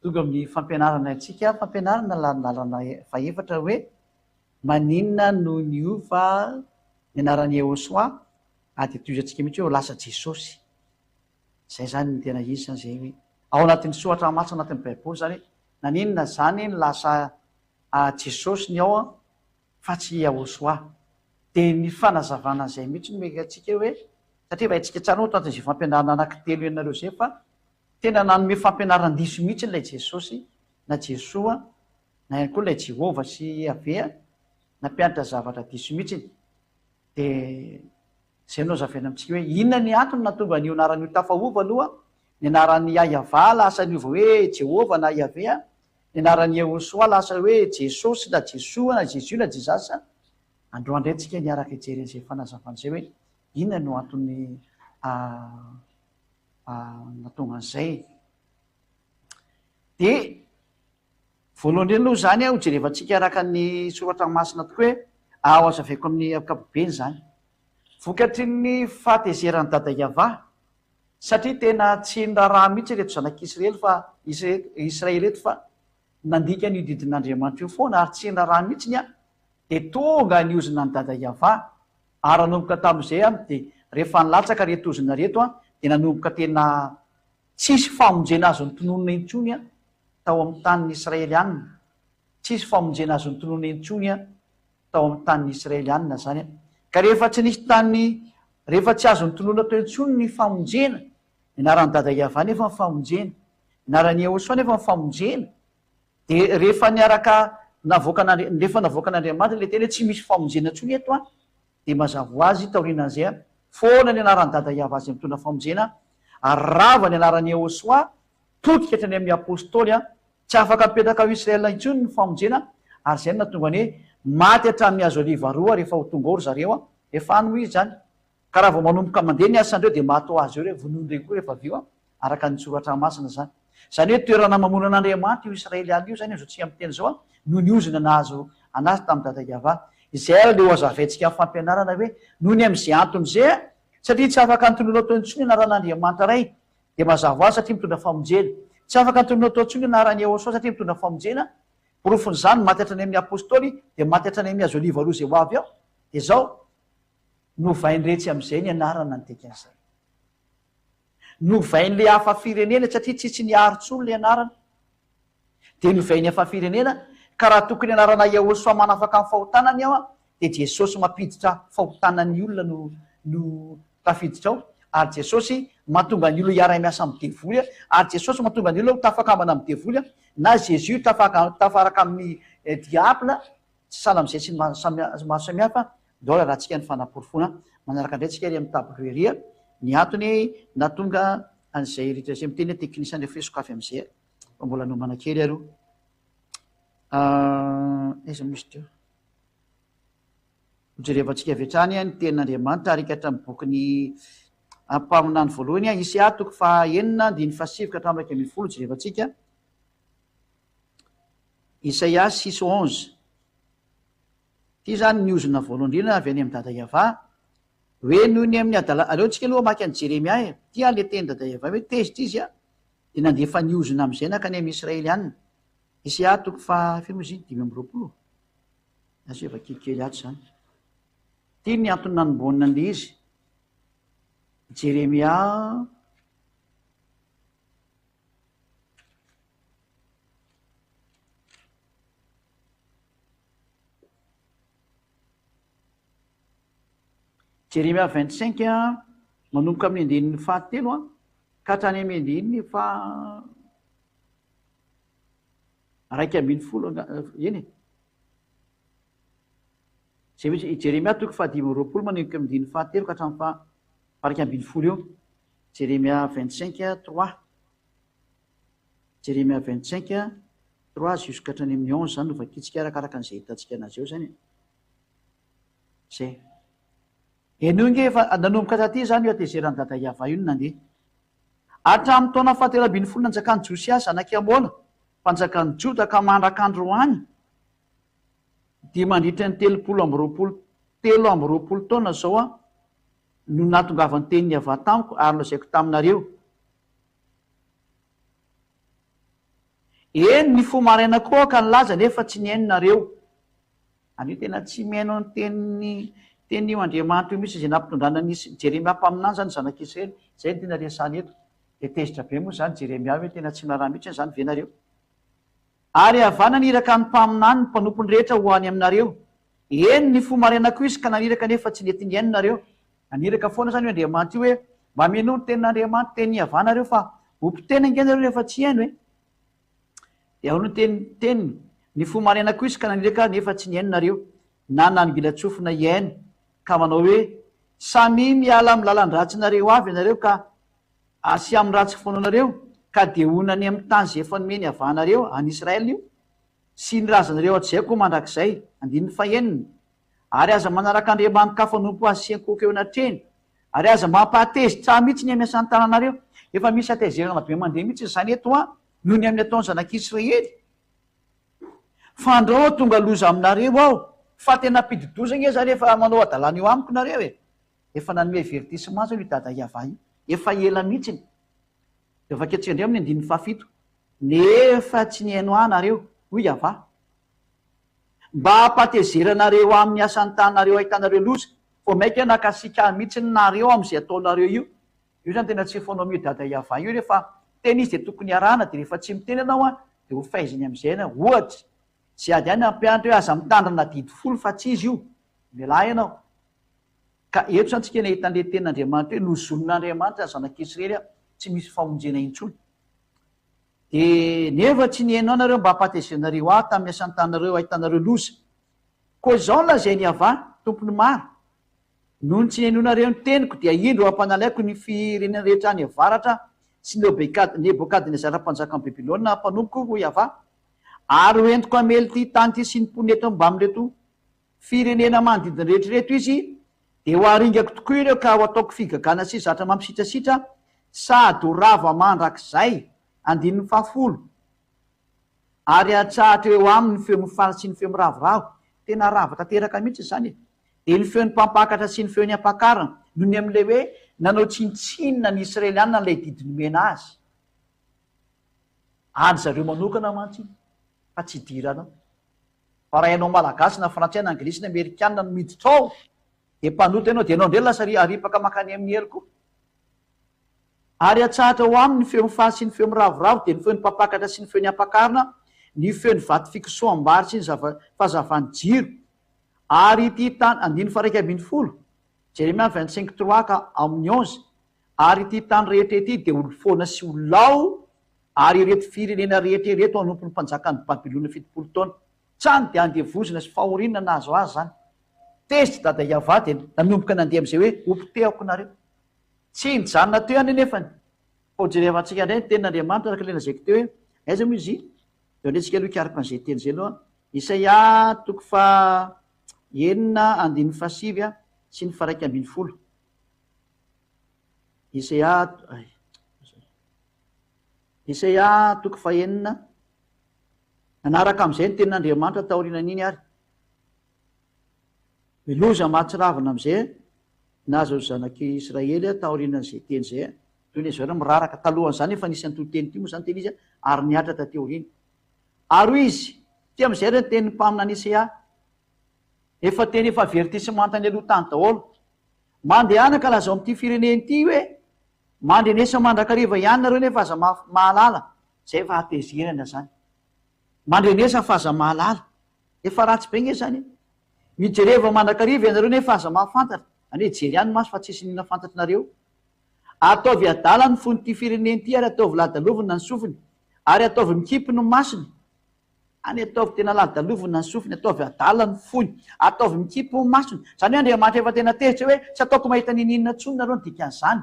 Tonga amin'ny fampianarana antsika, fampianarana lalana fahefatra hoe maninona no niova ny anaran'i Yehosua ary dia tohizantsika mihitsy hoe lasa Jesosy. Izay izany ny tena izy izany izay hoe ao anatin'ny soratra masina anatin'ny baiboly izany hoe naninona izany no lasa Jesosy ny ao fa tsy Yahosua. Dia ny fanazavana an'izay mihitsy no omeko antsika hoe satria efa haintsika tsara moa tao anatin'izay fampianarana anankitelo ianareo izay fa Tena nanome fampianaran-diso mihitsy ilay Jesosy na Jesoa na ihany koa ilay Jehovah sy Yaveh nampianatra zavatra diso mihitsy. Dia izay no hazavaina amintsika hoe inona ny antony nahatonga an'io anarana io tafaova aloha, ny anaran'i YahyaVah lasa niova hoe Jehovah na Yaveh, ny anaran'i Yehosoa lasa hoe Jesosy na Jesoa na Jesus na Jesus. Androany indray tsika niaraka hijery an'izay fanazavana izay hoe inona no antony nahatonga an'izay. Dia voalohany indrindra aloha izany ho jerevantsika araka ny soratra masina tokoa hoe aho azavaiko amin'ny ankapobeny izany. Vokatry ny fahatezeran'i Dada Yavah, satria tena tsy niraharaha mihitsy ireto zanak'Israely fa Israely ireto fa nandika an'io didin'Andriamanitra io foana ary tsy niraharaha mihitsy ny dia tonga ny ozona an'i Dada Yavah Ary nanomboka tamin'izay an, dia rehefa nilatsaka ireto ozona ireto an, dia nanomboka tena tsisy famonjena azo notononina intsony an, tao amin'ny tanin'ny Israelianina. Tsisy famonjena azo notononina intsony an, tao amin'ny tanin'ny Israelianina izany an. Ka rehefa tsy nisy tany, rehefa tsy azo notononina teo intsony ny famonjena, ny anaran'i Dada Yavah nefa ny famonjena, ny anaran'i Yehosua nefa ny famonjena, Dia rehefa niaraka navoakan'Andri-, rehefa navoakan'Andriamanitra ilay teny hoe tsy misy famonjena intsony eto an, dia mazava ho azy taorianan'izay an, foana ny anaran'i Dada Yavah izay mitondra famonjena, ary rava ny anaran'i Yehosua, potika hatrany amin'ny Apostoly an, tsy afaka mipetraka ao Israel intsony ny famonjena, ary izay no nahatonga ny hoe maty hatramin'ny hazo oliva roa rehefa ho tonga ao ry zareo an, efa any hoy izy izany, Ka raha vao manomboka mandeha ny asandreo dia maty ho azy eo ireo, vonoindreo koa rehefa avy eo an, araka ny soratra masina izany. Izany hoe toerana mamono an'Andriamanitra io Israely alina io izany amin'izao tsika miteny izao an, noho ny ozona nahazo anazy tamin'i Dada Yavah. Izay ary ilay ho hazavaintsika amin'ny fampianarana hoe noho ny amin'izay antony izay an, satria tsy afaka nitonona tao intsony ny anaran'Andriamanitra Ray, dia mazava ho azy satria mitondra famonjena. Tsy afaka nitonona tao intsony ny anaran'i Yehosua satria mitondra famonjena, porofon'izany maty hatrany amin'ny Apostoly, dia maty hatrany amin'ny hazo oliva roa izay ho avy ao. Dia izao, Novain-dretsy amin'izay ny anarana ny dikan'izay. Novain'ilay hafa firenena satria tsisy niaro intsony ilay anarana. Dia novain'ny hafa firenena ka raha tokony anarana Yahosua manafaka ny fahotana ny ao dia Jesosy mampiditra fahotana ny olona no no tafiditra ao ary Jesosy mahatonga ny olona hiara-miasa amin'ny devoly ary Jesosy mahatonga ny olona ho tafakambana amin'ny devoly na Jésus tafaka tafaraka amin'ny diable Tsy sahala amin'izay tsy ny maro samihafa, ndao rarahantsika ny fanaporofoana manaraka indray tsika ery amin'ny tableau ery ny antony nahatonga an'izay rehetra izay miteny hoe technicien rehefa hoe sokafy amin'izay fa mbola nomana kely aloha. Aiza moa izy teo? Hojerevantsika avy hatrany ny tenin'Andriamanitra ary hikatra amin'ny bokin'ny mpaminany voalohany Isaia toko faha enina andininy fahasivy ka hatramin'ny 11 jerevantsika. Isaia six onze. Ity izany ny ozona voalohany indrindra avy any amin'i Dada Yavah, hoe noho ny amin'ny adala, aleontsika aloha hamaky an'i Jeremia e, ity ary ilay tenin'i Dada Yavah hoe tezitra izy an, dia nandefa ny ozona amin'izay nankany amin'i Israely any. Isaia toko faha firy moa izy iny? 25? Azo hoe vakiko kely ato izany. Ity ny antony nanombohana an'ilay izy. Jeremia Jeremia 25 manomboka amin'ny andininy fahatelo ka hatrany amin'ny andininy faha 11 eny e. Izay mihitsy, i Jeremia toko faha-25 manomboka amin'ny andininy fahatelo ka hatramin'ny faha 11 eo. Jeremia 25, trois. Jeremia 25, trois jusqu'à hatrany amin'ny onze izany no vakintsika arakaraka an'izay hitantsika anazy eo izany e. Izay. Henoy nge efa nanomboka taty izany io hatezeran'i Dada Yavah io no nandeha. Hatramin'ny taona fahatelo ambin'ny folo nanjakan'i Josia zanak'i Amona, mpanjakan'i Joda ka mandrak'androany, dia mandritra ny 23 23 taona izao aho no nahatongavan'ny tenin'i Yavah tamiko ary nolazaiko taminareo. Eny, nifoha maraina koa aho ka nilaza nefa tsy nihaino nareo. Anio tena tsy mihaino ny tenin'ny tenin'io Andriamanitra io mihitsy izay nampitondrana an'i Jeremia mpaminany izany ny zanak'Israely. Izay no tena resahana eto. Dia tezitra be moa izany Jeremia hoe tena tsy miraharaha mihitsy izany ve nareo? Ary Yavah naniraka ny mpaminany, ny mpanompony rehetra ho any aminareo. Eny, nifoha maraina koa izy ka naniraka nefa tsy nety nihaino nareo. Naniraka foana izany io Andriamanitra io hoe, mba minoa ny tenin'Andriamanitra, tenin'i Yavah nareo fa ho mpiteny ange nareo rehefa tsy hihaino e. Dia ao no teny, teniny, nifoha maraina koa izy ka naniraka nefa tsy nihaino nareo, na nanongilan-tsofina hihaino, ka manao hoe, Samia miala amin'ny lalan-dratsinareo avy ianareo ka asia amin'ny ratsy fanaonareo, ka dia honina any amin'ny tany izay efa nomeny havanareo, any Israel io, sy ny razanareo hatrizay koa mandrakizay. Andininy fahenina. Ary aza manaraka andriamani-kafa hanompo azy sy hiankohoka eo anatrehiny, ary aza mampahatezitra ahy mihitsy ny amin'ny asan'ny tananareo. Efa misy hatezerana be mandeha mihitsy izany eto an, noho ny amin'ny ataon'ny zanak'Israely. Fandrao tonga loza aminareo aho, fa tena mpidi-doza ange izany efa manao hadalana eo amiko nareo e. Efa nanome avertissement zany io dada Yavah io, efa ela mihitsiny. Dia vakintsika indray amin'ny andininy fahafito, Nefa tsy nihaino ahy nareo, hoy Yavah. Mba hampatezeranareo amin'ny asan'ny tananareo ahitanareo loza, vao mainka nakasika ahy mihitsy nareo amin'izay ataonareo io. Io zany tena tsy fanao io dada Yavah io, rehefa miteny izy dia tokony arahana, dia rehefa tsy miteny ianao an, dia ho faiziny amin'izay ianao. Ohatra, tsy ady ihany hampianatra hoe aza mitandrina didy folo fa tsy izy io, mialà ianao. Ka eto izany tsika nahita an'ilay tenin'Andriamanitra hoe nozonin'Andriamanitra ny zanak'Israely tsy misy famonjena intsony. Dia nefa tsy nihaino ahy nareo mba hampatezenareo ahy tamin'ny asan'ny tananareo hahitanareo loza. Koa izao no lazain'i Yavah, Tompon'ny maro, Nony tsy nihainoanareo ny teniko, dia indro hampanalaiko ny firenena rehetra any avaratra sy Nebokadnezara mpanjakan'i Babylona mpanompoko, hoy Yavah, ary ho entiko hamely ity tany ity sy ny mponina eto mbamin'ireto firenena manodidina rehetra ireto izy, dia ho aringako tokoa ireo ka ho ataoko figagana sy zatra mampisitrasitra sady ho rava mandrakizay. Andininy fahafolo. Ary hatsahatra eo aminy ny feo mifaly sy ny feo miravoravo, tena rava tanteraka mihitsy izany e! Dia ny feon'ny mpampakatra sy ny feon'ny ampakarina, noho ny amin'ilay hoe nanao tsinontsinona ny Israelianina an'ilay didy nomena azy. An-dry zareo manokana mantsy iny, fa tsy idiranao. Fa raha ianao Malagasy na Frantsay na Anglisy na Amerikana no miditra ao dia mpanota ianao dia ianao indray lasa aripaka mankany amin'ny helo koa. Ary atsahatra ho aminy ny feo mifaly sy ny feo miravoravo dia ny feon'ny mpampakatra sy ny feon'ny ampakarina, ny feon'ny vato fikosoham-bary sy ny zava fahazavan'ny jiro. Ary ity tany, andininy faha 11, Jeremia 25 trois ka amin'ny onze, ary ity tany rehetra ity dia ho foana sy ho lao Ary ireto firenena rehetra ireto hanompo ny mpanjakan'i Babylona 70 taona. Tsany dia andevozina sy fahoriana nahazo azy izany. Tezitra Dada Yavah dia nanomboka nandeha amin'izay hoe hopotehako nareo. Tsy nijanona teo ihany anefany. Fa hojerevantsika indray ny tenin'Andriamanitra araka ilay lazaiko teo hoe aiza moa izy? Dia aleo tsika aloha hikaroka an'izay teny izay aloha. Isaia toko faha enina andininy faha sivy sy ny faha 11. Isaia Isaia toko fahenina, Nanaraka amin'izay ny tenin'Andriamanitra taorianan'iny ary. Ny loza mahatsiravina amin'izay nahazo ny zanak'i Israely taorianan'izay teny izay, toy ny izao miraraka. Talohan'izany efa nisy an'ity teny ity moa izany teny izy ary nihatra taty aoriana. Ary hoy izy, Ity amin'izay ary ny tenin'ny mpaminany Isaia, efa teny efa avertissement tany aloha tany daholo. Mandehana ka lazao amin'ity firenena ity hoe, Mandrenesa mandrakariva ihany nareo nefa aza mahalala, zay efa hatezerana zany. Mandrenesa fa aza mahalala. Efa ratsy be nge zany e. Mijereva mandrakariva ianareo nefa aza mahafantatra. Zany hoe jery ihany maso fa tsisy n'inona fantatrinareo. Ataovy adala ny fon'ity firenena ity ary ataovy ladalovina ny sofiny ary ataovy mikipy ny masony. Any ataovy tena ladalovina ny sofiny, ataovy adala ny fony, ataovy mikipy ny masony. Izany hoe Andriamanitra efa tena tezitra hoe tsy ataoko mahita n'inon'inona intsony nareo ny dikan'izany.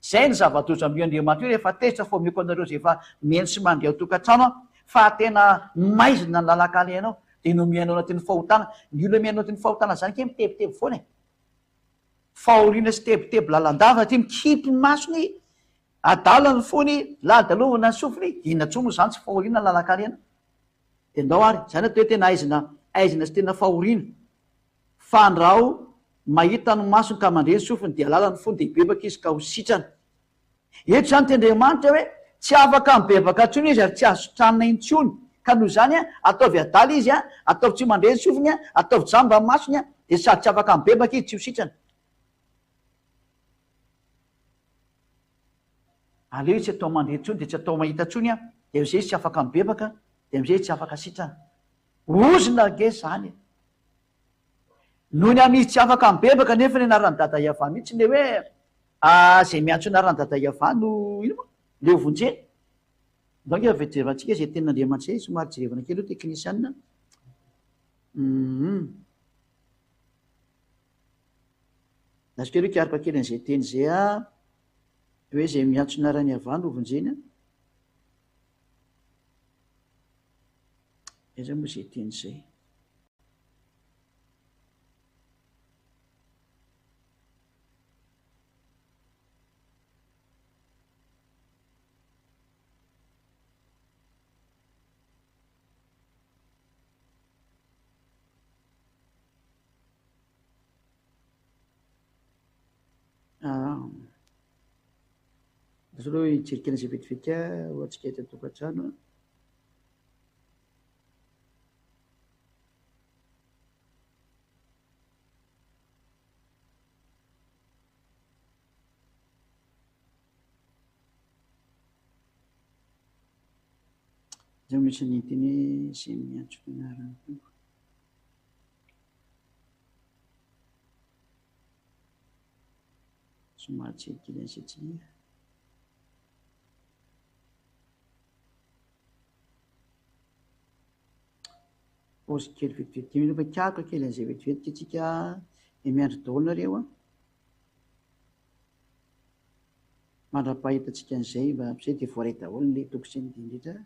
Izay ny zava-doza amin'io Andriamanitra io rehefa tezitra fa omeko anareo izay efa mihaino sy mandre ao tokantrano aho fa tena maizina ny lalan-kalehanao dia no mihaino anatin'ny fahotana. Ny olona mihaino anatin'ny fahotana izany kay mitebiteby foana e. Fahoriana sy tebiteby lalandava aty mikipy ny masony Adala ny fony, ladalovana ny sofiny, inona intsony moa izany tsy fahoriana ny lalan-karena? Dia ndao ary, izany atao hoe tena aizina, aizina sy tena fahoriana. Fandrao mahita ny masony ka mandre ny sofiny dia halala ny fony dia hibebaka izy ka ho sitrana. Eto izany tendriamanitra hoe. Tsy afaka mibebaka intsony izy ary tsy azo sitranina intsony. Ka noho izany, ataovy adala izy, ataovy tsy mandre ny sofiny, ataovy jamba ny masony, dia sady tsy afaka mibebaka izy tsy ho sitrana. Aleo izy tsy atao mandre intsony dia tsy atao mahita intsony an, dia amin'izay izy tsy afaka mibebaka, dia amin'izay izy tsy afaka sitrana. Ozona ange izany e! Noho ny amin'izy tsy afaka mibebaka nefa ny anaran'i Dada Yavah mihitsy ilay hoe izay miantso ny anaran'i Dada Yavah no ino moa? Ilay ho vonjena. Ndao ange avy jerevantsika izay tenin'Andriamanitra izay, somary jerevana kely eo teknisianina. Hum. Lasa kely hoe hikaroka kely an'izay teny izay aho. Hoe izay miantso ny anaran'i Yavah no vonjena. Aiza moa izay teny izay? Ah. Azo aloha hijery kely an'izay vetivety ho antsika eto an-tokantrano. Izay misy ny teny hoe izay miantso ny anaran'ny Tompo. Somary jery kely an'izay tsika. Pause kely vetivety kely mila mikaroka kely an'izay vetivety tsika dia miandry daholo nareo a. Mandra-pahitantsika an'izay mba amizay dia voaray daholo ny toko sy ny andininy rehetra.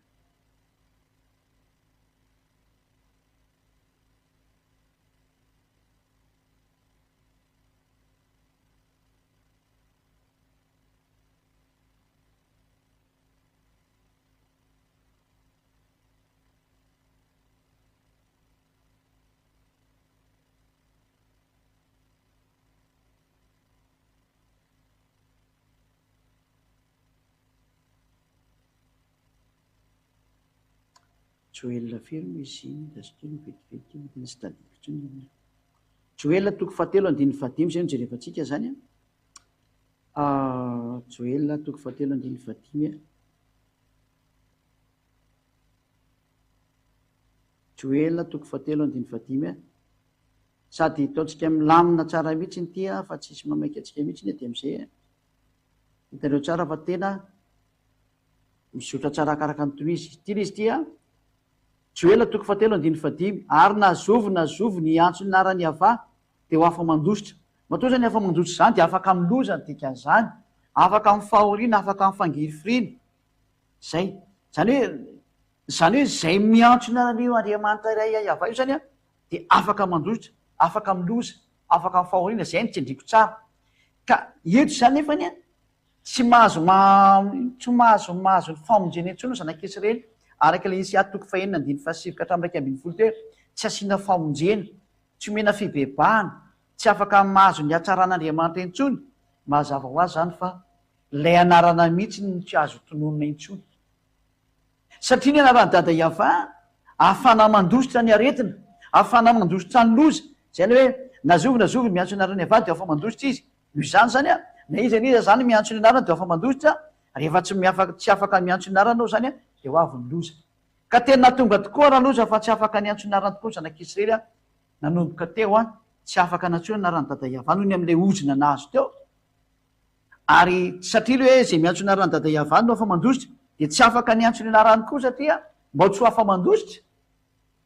Joela firy moa izy iny? Azo kely ny vetivety kely tena tsy tadidiko intsony iny. Joela toko fahatelo andininy fahadimy izay no jerevantsika izany a. Joela toko fahatelo andininy fahadimy a. Joela toko fahatelo andininy fahadimy a. Sady ataontsika milamina tsara mihitsy ity a, fa tsisy mamaika antsika mihitsy dia amin'izay a. Hitanareo tsara fa tena mizotra tsara araka ny tony izy. Ity ilay izy ity a. Joela toko fahatelo andininy fahadimy, Ary na zovy na zovy ny hiantso ny anaran'i Yavah dia ho afa-mandositra. Matoa izany afa-mandositra izany dia afaka amin'ny loza ny dikan'izany, afaka amin'ny fahoriana, afaka amin'ny fangirifiriana. Izay. Izany hoe, izany hoe izay miantso ny anaran'io Andriamanitra iray Yavah io izany a, dia afaka mandositra, afaka amin'ny loza, afaka amin'ny fahoriana, izay no tsindriako tsara. Ka eto izany nefany a, Tsy mahazo tsy mahazo mahazo ny famonjena intsony ny zanak'Israely, araka ilay Isaia toko fahenina andininy fahasivy ka hatramin'ny 11 teo hoe, tsy asiana famonjena, tsy omena fibebahana, tsy afaka mahazo ny hatsaran'Andriamanitra intsony, mazava ho azy izany fa ilay anarana mihitsy no tsy azo tononina intsony. Satria ny anaran'i Dada Yavah, ahafahana mandositra ny aretina, ahafahana mandositra ny loza, izay ilay hoe na zovy na zovy miantso ny anaran'i Yavah dia afa-mandositra izy. Noho izany izany an, na iza na iza izany miantso ny anarany dia afa-mandositra, rehefa tsy miafaka tsy afaka miantso ny anarany ianao izany an, dia ho avy ny loza. Ka tena tonga tokoa raloza fa tsy afaka niantso ny anarany tokoa ny zanak'Israely an, nanomboka teo an, tsy afaka nantsoina ny anaran'i Dada Yavah noho ny amin'ilay ozona nahazo teo, Ary satria ilay hoe izay miantso ny anaran'i Dada Yavah no afa-mandositra, dia tsy afaka niantso ny anarany koa satria mba tsy ho afa-mandositra,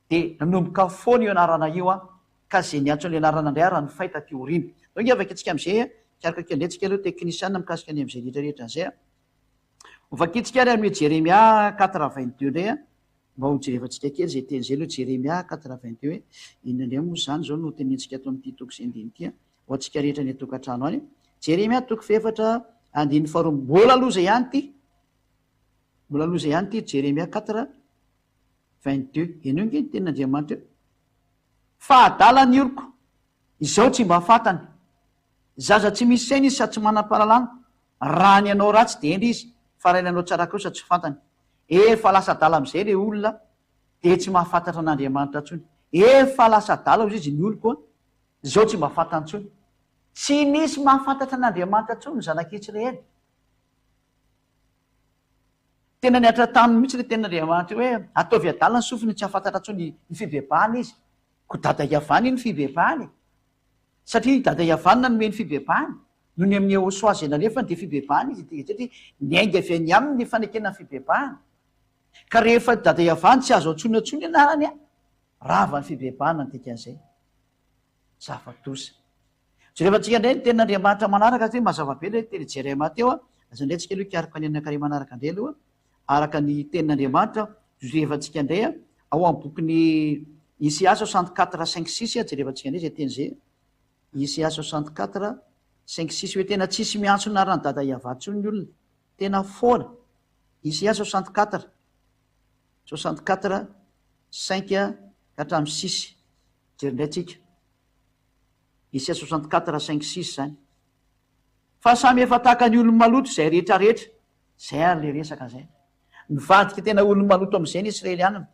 dia nanomboka foana io anarana io an, ka izay niantso an'ilay anarana indray ary nifay taty aoriana. Ndao ange vakintsika amin'izay an, hikaroka kely indray tsika aloha teknisiana mikasika ny amin'izay rehetra rehetra an'izay an. Ho vakintsika ary amin'io Jeremia 4 22 indray an, Mba ho jerevantsika kely izay teny izay aloha, Jeremia 82 hoe inona indray moa izany izao no tenenintsika ato amin'ity toko sy andininy ity ho antsika rehetra any an-tokantrano any. Jeremia toko fahefatra andininy faharoa mbola loza ihany ity. Mbola loza ihany ity Jeremia 4 22. Henoy ange ny tenin'Andriamanitra eo. Fa adala ny oloko, izao tsy mba fantany. Zaza tsy misy saina izy sady tsy manam-pahalalana. Raha ny hanao ratsy dia hendry izy. Fa raha nanao tsara kosa tsy fantany. Efa lasa adala amin'izay ilay olona dia tsy mahafantatra an'Andriamanitra intsony. Efa lasa adala hozy izy ny oloko an! Izao tsy mba fantany intsony. Tsy misy mahafantatra an'Andriamanitra intsony ny zanak'Israely. Tena nihatra taminy mihitsy ilay tenin'Andriamanitra io hoe ataovy adala ny sofiny tsy hahafantatra intsony ny fibebahana izy. Koa dada Yavana iny fibebahana e! Satria i dada Yavana nanome ny fibebahana, noho ny amin'i Yehosua izay nalefany dia fibebahana izy dia satria niainga avy any aminy ny fanekena ny fibebahana. Ka rehefa dada Yavana tsy azo antsoina intsony ny anarany an, rava ny fibebahana ny dikan'izay. Zava-doza. Jerevantsika indray ny tenin'Andriamanitra manaraka satria mazava be ilay teny Jerema teo an, aza indray tsika aloha hikaroka ny anankiray manaraka indray aloha araka ny tenin'Andriamanitra, jerevantsika indray an, ao amin'ny bokin'i Isaia 64 5 6 jerevantsika indray izay teny izay, Isaia 64 5 6 hoe tena tsisy miantso ny anaran'i Dada Yavah intsony ny olona, tena foana, Isaia 64 64 5 ka hatramin'ny 6, jery indray tsika. Isaia 64 5 6 izany. Fa samy efa tahaka ny olo-maloto izay rehetra rehetra. Izay ary ilay resaka izay. Nivadika tena olo-maloto amin'izay ny Israelianina.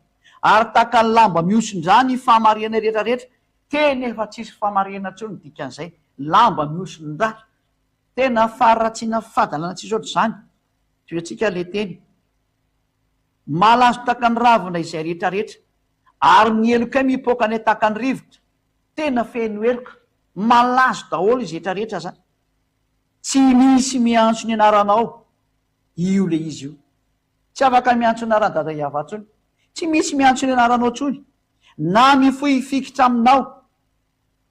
Ary tahaka ny lamba mihosin-drà ny fahamarinana rehetra rehetra. Tena efa tsisy fahamarinana intsony ny dikan'izay. Lamba mihosin-drà. Tena faharatsiana fahadalana tsisy ohatr'izany. Tohiantsika ilay teny. Malazo tahaka ny ravina izay rehetra rehetra. Ary ny helokay mipoaka any tahaka ny rivotra. Tena feno heloka. Malazo daholo izy rehetra rehetra zany. Tsy misy miantso ny anaranao. Io le izy io. Tsy afaka miantso ny anaran'i Dada Yava tsony. Tsy misy miantso ny anaranao tsony. Na mifoha hifikitra aminao.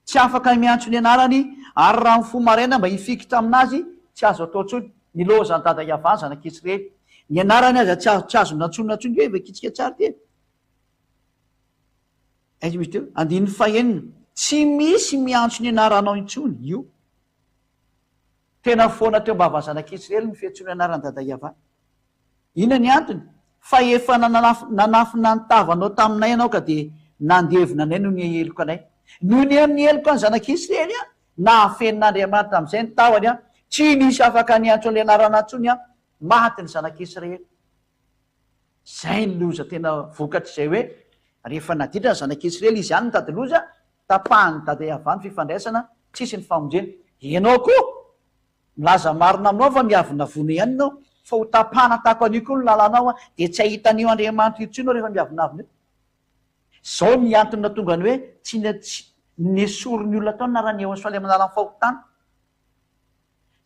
Tsy afaka miantso ny anarany ary raha mifoha maraina mba hifikitra aminazy tsy azo atao tsony. Nilaozan'i Dada Yava ny zanak'Israely. Ny anarany aza tsy azo tsy azo nantsoina tsony. Hoe vakitsika tsara ty e. Aiza izy teo? Andininy fahenina. Tsy misy miantso ny anaranao intsony io. Tena foana teo am-bavan'ny zanak'Israely ny fiantsoana ny anaran'i Dada Yavah. Inona ny antony? Fa efa nanafina ny tavanao taminay ianao ka dia nandevona anay noho ny heloka anay. Noho ny amin'ny heloka ny zanak'Israely, nahafenin'Andriamanitra amin'izay ny tavany, tsy nisy afaka niantso an'ilay anarana intsony, maty ny zanak'Israely. Izay ny loza tena vokatr'izay hoe rehefa naditra ny zanak'Israely izy ihany nitady loza, tapahan'i Dada Yavah ny fifandraisana, tsisy ny famonjena. Ianao koa, milaza marina aminao fa miavonavona ihany ianao, fa ho tapahana tahaka an'io koa ny lalanao, dia tsy hahita an'io Andriamanitra io intsony ianao rehefa miavonavona eo. Izao ny antony nahatonga ny hoe tsy nesorin'ny olona tao ny anaran'i Yehosua ilay manala ny fahotana.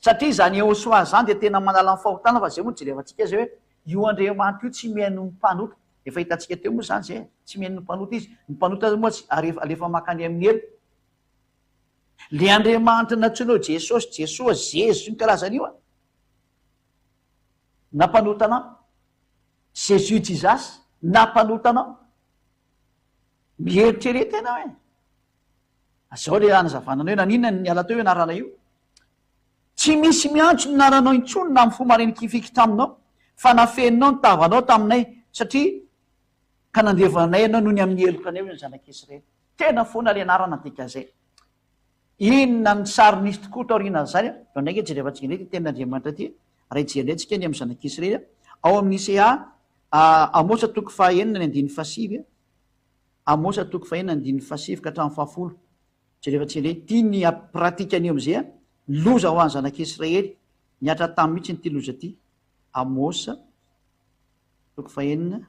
Satria izany Yehosua izany dia tena manala ny fahotana fa izay moa jerevantsika izay hoe io Andriamanitra io tsy mihaino ny mpanota. Efa hitantsika teo moa izany izay e. Tsy mihaino ny mpanota izy. Ny mpanota moa tsy ary alefa mankany amin'ny helo. Le Andriamanitra nantsoina hoe Jesosy, Jesoa, Zezo sy ny karazany io an. Na mpanota anao. Jesus Jesus, na mpanota anao. Mieritrereta ianao e. Zao le hanazavana anao hoe naninona no niala teo io anarana io. Tsy misy miantso ny anaranao intsony na mifoha marenikifiky taminao, fa nafeninao ny tavanao taminay, satria ka nandevona anay ianao noho ny amin'ny helokanay, hoy ny zanak'Israely. Tena foana le anarana dikan'izay. Inona ny sary nisy tokoa taorianan'izany? Ndao indray ange jerevantsika indray ity tenin'Andriamanitra ity, raha hijery indray tsika ny amin'ny zanak'Israely, ao amin'ny CA Amosa toko fahaenina ny andininy fahasivy. Amosa toko fahenina andininy fahasivy ka hatramin'ny fahafolo. Jereo fa tsy re. Ity ny pratique an'io amizay a. Loza ho an'ny zanak'Israely. Nihatra taminy mihitsy ity loza ity. Amosa toko fahenina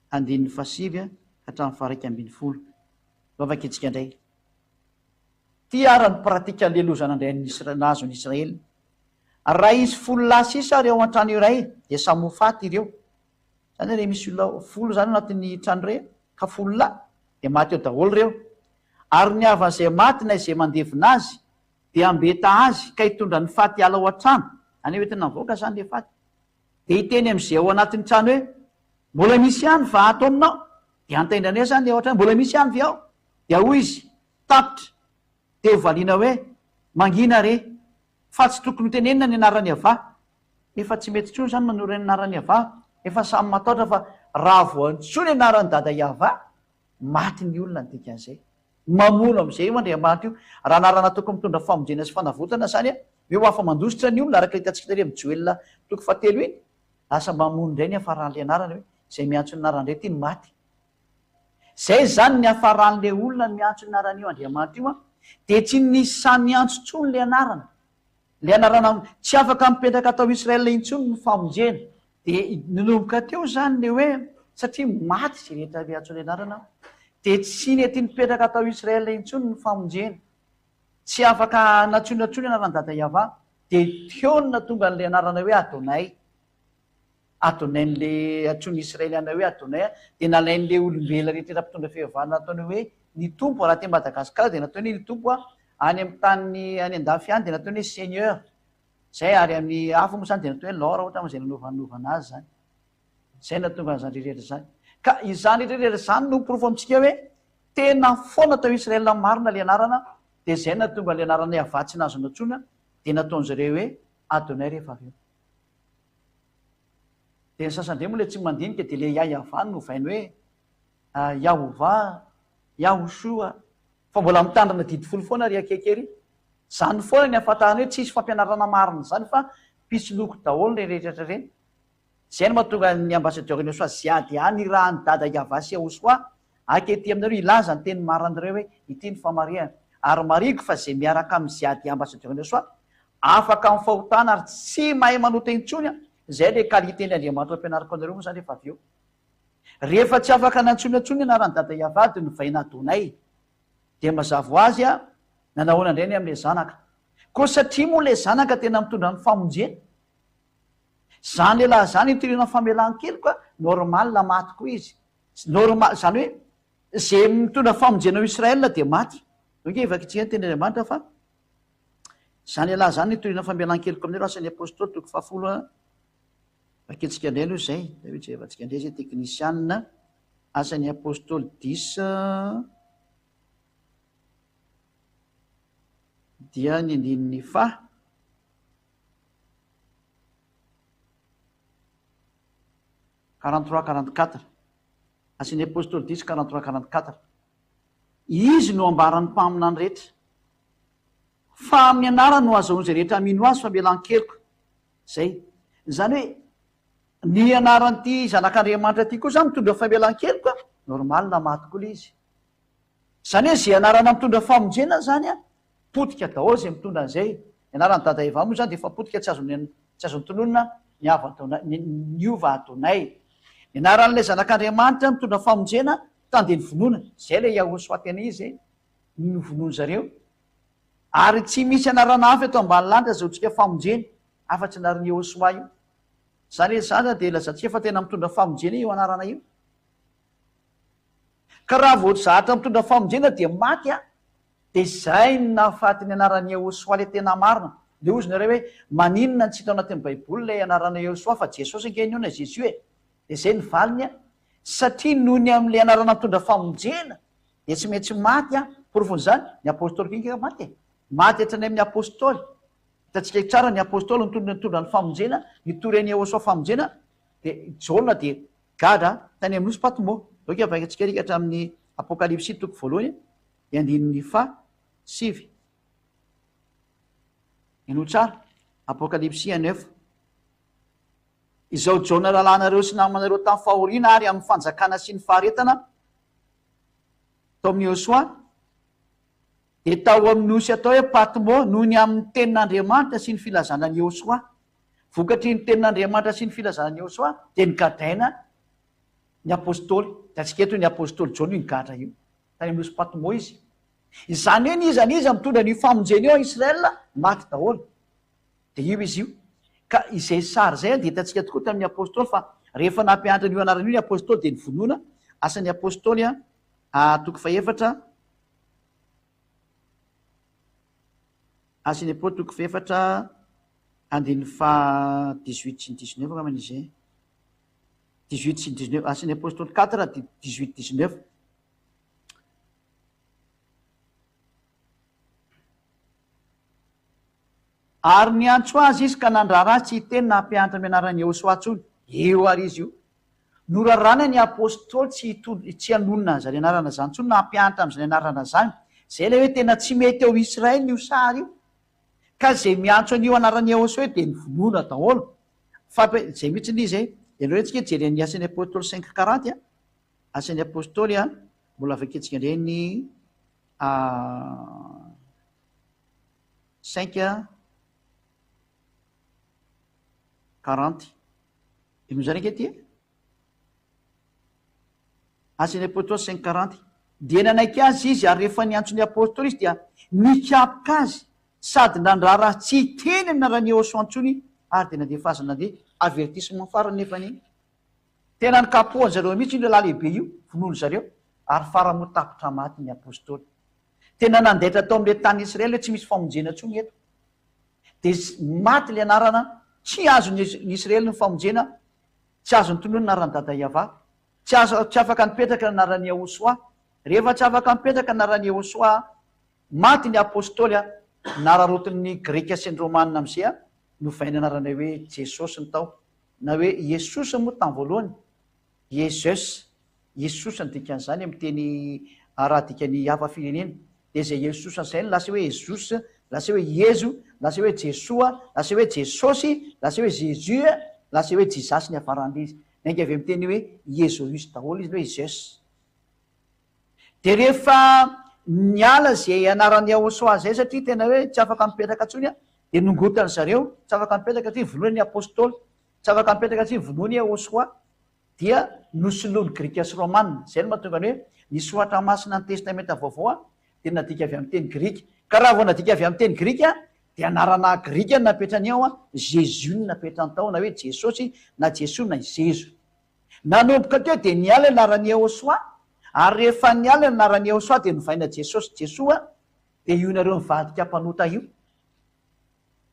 andininy fahasivy ka hatramin'ny faha-11. Vavaka itsika indray. Ity ara ny pratique an'ilay loza nandray an'i Isra- nahazo an'i Israely. Raha hisy folo lahy sisa ary ao an-trano iray dia samy ho faty ireo. Zany hoe re misy olona folo zany anatin'ny trano iray ka folo lahy dia maty eo daholo ireo. Ary ny havan'izay maty na izay mandevina azy dia hambeta azy ka hitondra ny faty hiala ao an-trano, zany hoe entina mivoaka zany ilay faty, dia hiteny amin'izay ao anatin'ny trano hoe mbola misy ihany va ato aminao? Dia hantaindrana eo zany ilay ao an-trano, mbola misy ihany ve ao? Dia hoy izy, tapitra. Dia hovaliana hoe, mangina re, fa tsy tokony hotenenina ny anaran'i Yavah. Efa tsy mety intsony izany manoro ny anaran'i Yavah. Efa samy matahotra fa raha voantsoa ny anaran'i Dada Yavah, maty ny olona ny dikan'izay. Mamono amin'izay io Andriamanitra io. Raha anarana tokony mitondra famonjena sy fanavotana izany, Hoe ho afa-mandositra ny olona, araka ilay hitantsika tary amin'ny Joela toko fahatelo iny, lasa mamono indray ny hafaran'ilay anarana hoe izay miantso ny anarany indray ity no maty. Izay izany ny hafaran'ilay olona miantso ny anaran'io Andriamanitra io an, dia tsy nisy sahy niantso intsony ilay anarana. Ilay anarana tsy afaka mipetraka tao Israël intsony ny famonjena. Dia nanomboka teo izany ilay hoe satria maty izay rehetra miantso ilay anarana dia tsy nety nipetraka tao Israël intsony ny famonjena. Tsy afaka nantsoina intsony anaran'i Dada Yavah. Dia teo no nahatonga an'ilay anarana hoe Adonai. Adonai-n'ilay antsoin'ny Israeliana hoe Adonai dia nalain'ilay olombelona rehetra mpitondra fivavahana nataony hoe ny Tompo, raha aty Madagasikara dia nataony hoe ny Tompo, any amin'ny tany any an-dafy any dia nataony hoe Seigneur, izay ary amin'ny hafa moa izany dia nataony hoe Lord ohatra moa izay nanaovanovana azy izany. Izay no nahatonga an'izany rehetra izany. Ka izany rehetra rehetra izany no porofo amintsika hoe tena foana tao Israel marina ilay anarana, dia izay no nahatonga ilay anarana Yavah tsy nahazo nantsoina, dia nataon'izy ireo hoe Adonai rehefa avy eo. Dia ny sasany indray moa ilay tsy mandinika dia ilay Yah-Yavah no novainy hoe Yahovah, Yahoshua. Fa mbola mitandrina didy folo foana ry akaiky ery. Izany foana ny ahafantarana hoe tsisy fampianarana marina izany fa mpisoloky daholo ireny rehetra ireny. Izay no mahatonga ny ambassadeur-n'i Yahoshua Ziady any irahan'i Dada Yavah sy Yahoshua haka ety aminareo hilaza ny teny marinareo hoe ity ny famarihana. Ary marihiko fa izay miaraka amin'i Ziady ambassadeur-n'i Yahoshua Afaka amin'ny fahotana ary tsy mahay manota intsony an! Izay ilay qualité ny Andriamanitra ampianariko anareo moa izany rehefa avy eo. Rehefa tsy afaka nantsoina intsony ny anaran'i Dada Yavah dia novaina Adonai. Dia mazava ho azy an, nanahoana indray ny amin'ilay zanaka. Koa satria moa ilay zanaka tena mitondra ny famonjena. Izany lehilahy izany nitoriana famelan-keloka, normal maty koa izy. Normal, izany hoe izay mitondra famonjena ao Israël dia maty. Donc vakintsika ny tenin'Andriamanitra fa Izany ialahy izany nitoriana famelan-keloka aminareo Asan'ny Apostoly toko fahafolo a. Vakintsika indray aloha izay, dia ho jerevantsika indray izay teknisianina. Asan'ny Apostoly dix dia ny andininy faha. 43 44. Asan'ny Apostoly dix 43 44. Izy no ambaran'ny mpaminany rehetra. Fa amin'ny anarany no azahoan'izay rehetra mino Azy famelan-keloka. Izay. Izany hoe, ny anaran'ity Zanak'Andriamanitra ity koa izany mitondra famelan-keloka, normal na maty koa ilay izy. Izany hoe izay anarana mitondra famonjena izany an, potika daholo izay mitondra an'izay. Ny anaran'i Dada Eva moa izany dia efa potika tsy azony tsy azony tononina, ny avo Adonai, ny niova Adonai. Ny anaran'ilay Zanak'Andriamanitra mitondra famonjena, tandeny vonoina. Izay ilay Yahoshuah tena izy e. no novonoin zareo ary tsy misy anarana hafa eto ambany lanitra azahoantsika famonjena afa-tsy anaran'i Yehosua io. Izany hoe izany dia ilazantsika fa tena mitondra famonjena io anarana io. Ka raha vao zatra mitondra famonjena dia maty an, dia izay no nahafaty ny anaran'i Yehosua ilay tena marina. Dia hozy nareo hoe maninona no tsy hita ao anatin'ny baiboly ilay anarana Yehosua fa Jesosy ange ny io na Jésus e. Dia izay ny valiny an, satria noho ny amin'ilay anarana mitondra famonjena Dia tsy maintsy maty an! Porofon'izany, ny Apostoly koa ange maty e! Maty hatrany amin'ny Apostoly. Hitantsika tsara ny Apostoly nitondra nitondra ny famonjena, nitory an'i Yehosua famonjena, dia Jaona dia gadra tany amin'ny nosy Patmo. Donc avaingantsika ery hatramin'ny Apokalypsy toko voalohany, ny andininy faha sivy. Henoy tsara, Apokalypsy un neuf. Izao Jaona rahalahinareo sy namanareo tamin'ny fahoriana ary amin'ny fanjakana sy ny faharetana, Tao amin'i Yehosua, dia tao amin'ny nosy atao hoe Patmo noho ny amin'ny tenin'Andriamanitra sy ny filazana an'i Yehosua. Vokatry ny tenin'Andriamanitra sy ny filazana an'i Yehosua dia nogadraina ny apostoly. Hitantsika eto ny apostoly Jaona io nigadra io. Tany amin'ny nosy Patmo izy. Izany hoe n'iza n'iza mitondra an'io famonjena io ao Israël, maty daholo. Dia io izy io. Ka izay sary izay dia hitantsika tokoa tamin'ny Apostoly fa rehefa nampianatra an'io anarana io ny Apostoly dia nivonona, Asan'ny Apostoly a, toko fahefatra, Asan'ny Apostoly toko fahefatra, andininy faha dix-huit sy ny dix-neuf angambany izy izay. Dix-huit sy ny dix-neuf, Asan'ny Apostoly quatre, dix-huit, dix-neuf. Ary niantso azy izy ka nandrara azy tsy hiteny na hampianatra amin'ny anaran'i Yehosua intsony. Eo àry izy io. Norarana ny apostoly tsy hitondra, tsy hanonona an'izany anarana izany intsony na hampianatra amin'izany anarana izany. Izay ilay hoe tena tsy mety ao Israely io sary io. Ka izay miantso an'io anaran'i Yahoshuah io dia novonoina daholo. Fa izay mihitsy ilay izy e. Ianareo antsika hijery an'ny Asan'ny Apostoly cinq quarante a. Asan'ny Apostoly a, mbola vakintsika indray ny cinq quarante. Inona izany ange ity e? Asan'ny Apostoly cinq quarante. Dia nanaiky azy izy, ary rehefa niantso ny Apostoly izy dia nikapoka azy sady nandrara azy tsy hiteny amin'ny anaran'i Yehosua intsony, ary dia nandefa azy nandeha. Avertissement farany nefa ny tena nikapohan-dry zareo mihitsy io lehilahy lehibe io, vonoin-dry zareo, ary farany moa tapitra maty ny Apostoly. Tena nandaitra tao amin'ilay tany Israely hoe tsy misy famonjena intsony eto. Dia maty ilay anarana, tsy azon'ny Israely ny famonjena, tsy azony tononina anaran'i Dada Yavah, tsy azo, tsy afaka nipetraka ny anaran'i Yahoshuah. Rehefa tsy afaka nipetraka ny anaran'i Yahoshuah, maty ny Apostoly, nararotin'ny Grika sy ny Romana amin'izay, novaina anarana hoe Jesosy ny tao, na hoe Iesosa moa tamin'ny voalohany, Iesus, Iesosa ny dikan'izany amin'ny teny raha adikany hafa firenena, dia izay Iesosa izay no lasa hoe Ezus, lasa hoe Iezo, lasa hoe Jesoa, lasa hoe Jesosy, lasa hoe Jesus, lasa hoe Jizasy ny hafaran'ilay izy. Miainga avy amin'ny teny hoe Iezoüs daholo izy, ny hoe Zeus. Dia rehefa niala izay anaran'i Yahoshuah izay satria tena hoe tsy afaka mipetraka intsony, dia nongotan-dry zareo, tsy afaka mipetraka satria vonoina ny Apostoly, tsy afaka mipetraka satria vonoina i Yahoshuah, dia nosoloin'ny Grika sy Romana. Izay no mahatonga ny hoe ny Soratra Masina ny Testamenta Vaovao dia nadika avy amin'ny teny grika. Ka raha vao nadika avy amin'ny teny grika dia anarana grika no napetrany ao, Jésus no napetrany tao, na hoe Jesosy, na Jesoa, na i Zezo. Nanomboka teo dia niala ny anaran'i Yehosua, ary rehefa niala ny anaran'i Yehosua dia novaina Jesosy, Jesoa, dia io nareo nivadika mpanota io.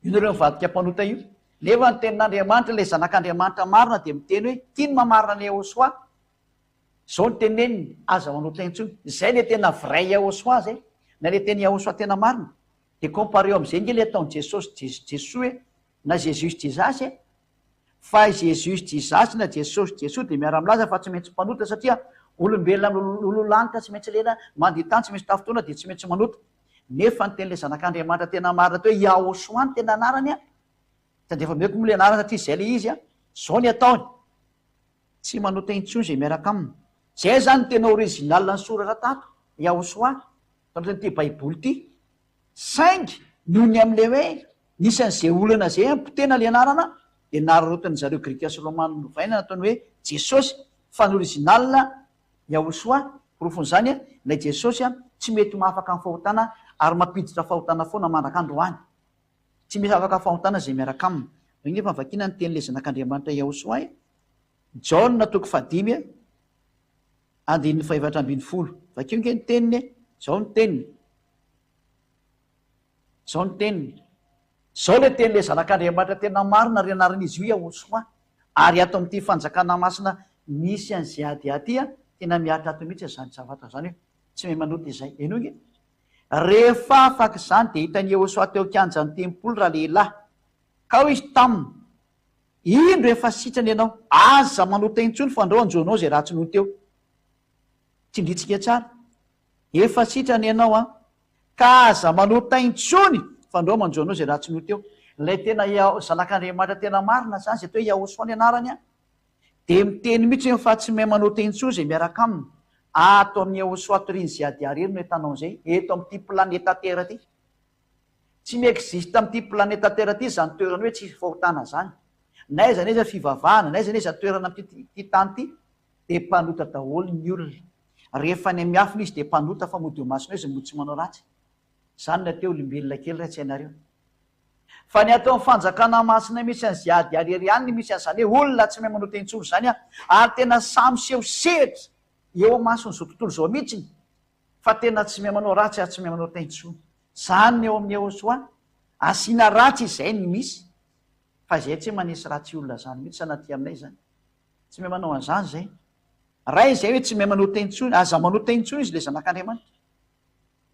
Io nareo nivadika mpanota io. Nefa ny tenin'Andriamanitra, ilay Zanak'Andriamanitra marina dia miteny hoe, tia ny mamarina an'i Yehosua. Izao no teneniny, aza manota intsony. Izay ilay tena vrai Yahosua izay. Na ilay tena Yahosua tena marina. Dia compareo amin'izay ange ilay ataon'i Jesosy Jesoa e, na Jesus Jesus e. Fa i Jesus Jesus na Jesosy Jesoa dia miara-milaza fa tsy maintsy mpanota satria olombelona olo-lanitra tsy maintsy lela, mandia tany tsy maintsy tafintohina dia tsy maintsy manota. Nefa ny tenin'ilay Zanak'Andriamanitra tena marina teo hoe Yahoshuah no tena anarany an. Tandrefo ameko moa ilay anarana satria izay ilay izy an. Izao ny ataony. Tsy manota intsony izay miaraka aminy. Zay zany no tena original ny soratra tato, Yahoshuah, tao anatin'ity baiboly ity. Saingy noho ny amin'ilay hoe nisy an'izay olana izay an, potehina ilay anarana, dia nararotin'ny zareo grika sy romana novaina nataony hoe Jesosy, fa ny original Yahoshuah, porofon'izany ilay Jesosy tsy mety mahafaka ny fahotana ary mampiditra fahotana foana mandrak'androany. Tsy misy afaka fahotana izay miaraka aminy. Eo nefa vakiana ny tenin'ilay Zanak'Andriamanitra Yahoshuah e. Jaona toko fahadimy andininy fahefatra ambin'ny folo. Vakio nge ny teniny e. Zao ny teniny. Zao ny teniny. Zao ilay tenin'ilay Zanak'Andriamanitra tena marina ary anaran'izy io Yahoshuah. Ary ato amin'ity fanjakana masina misy an'i ZADA ity, tena mihatra ato mihitsy izany zavatra izany hoe tsy mahay manota izay. Henoy nge. Rehefa afaka izany, dia hitan'i Yehosua teo an-kianjan'ny tempoly ralehilahy, ka hoy izy taminy, Indro efa sitrana ianao, aza manota intsony, fandrao hanjo anao izay ratsy nony teo. Tsindrintsika tsara. Efa sitrana ianao an, ka aza manota intsony, fandrao manjo anao izay ratsy nony teo. Ilay tena Zanak'Andriamanitra tena marina izany, izay atao hoe Yahosua ny anarany an, Dia miteny mihitsy hoe fa tsy mahay manota intsony izay miaraka aminy. Ato amin'ny Yahoshuah Torin Ziadia irery no ahitanao an'izay, eto amin'ity planeta Terre ity. Tsy mi-existe amin'ity planeta Terre ity izany toerana hoe tsisy fahotana izany. Na aiza na aiza fivavahana, na aiza na aiza toerana amin'ity tany ity, dia mpanota daholo ny olona. Rehefa any miafina izy dia mpanota fa mody eo imasonao izy mody tsy manao ratsy. Izany no atao hoe olombelona kely raha tsy hainareo. Fa ny ato amin'ny fanjakana masina misy an'i Ziady Ariary ihany no misy an'izany hoe olona tsy mahay manota intsony izany an! Ary tena samy miseho sehatra eo imason'izao tontolo izao mihitsiny fa tena tsy mahay manao ratsy ary tsy mahay manota intsony. Izany ny eo amin'ny Yehosua. Asiana ratsy izay ny misy fa izay tsy manisy ratsy olona izany mihitsy sanatria aminay izany. Tsy mahay manao an'izany izay. Ray izay hoe tsy mahay manota intsony, aza manota intsony izy ilay zanak'Andriamanitra.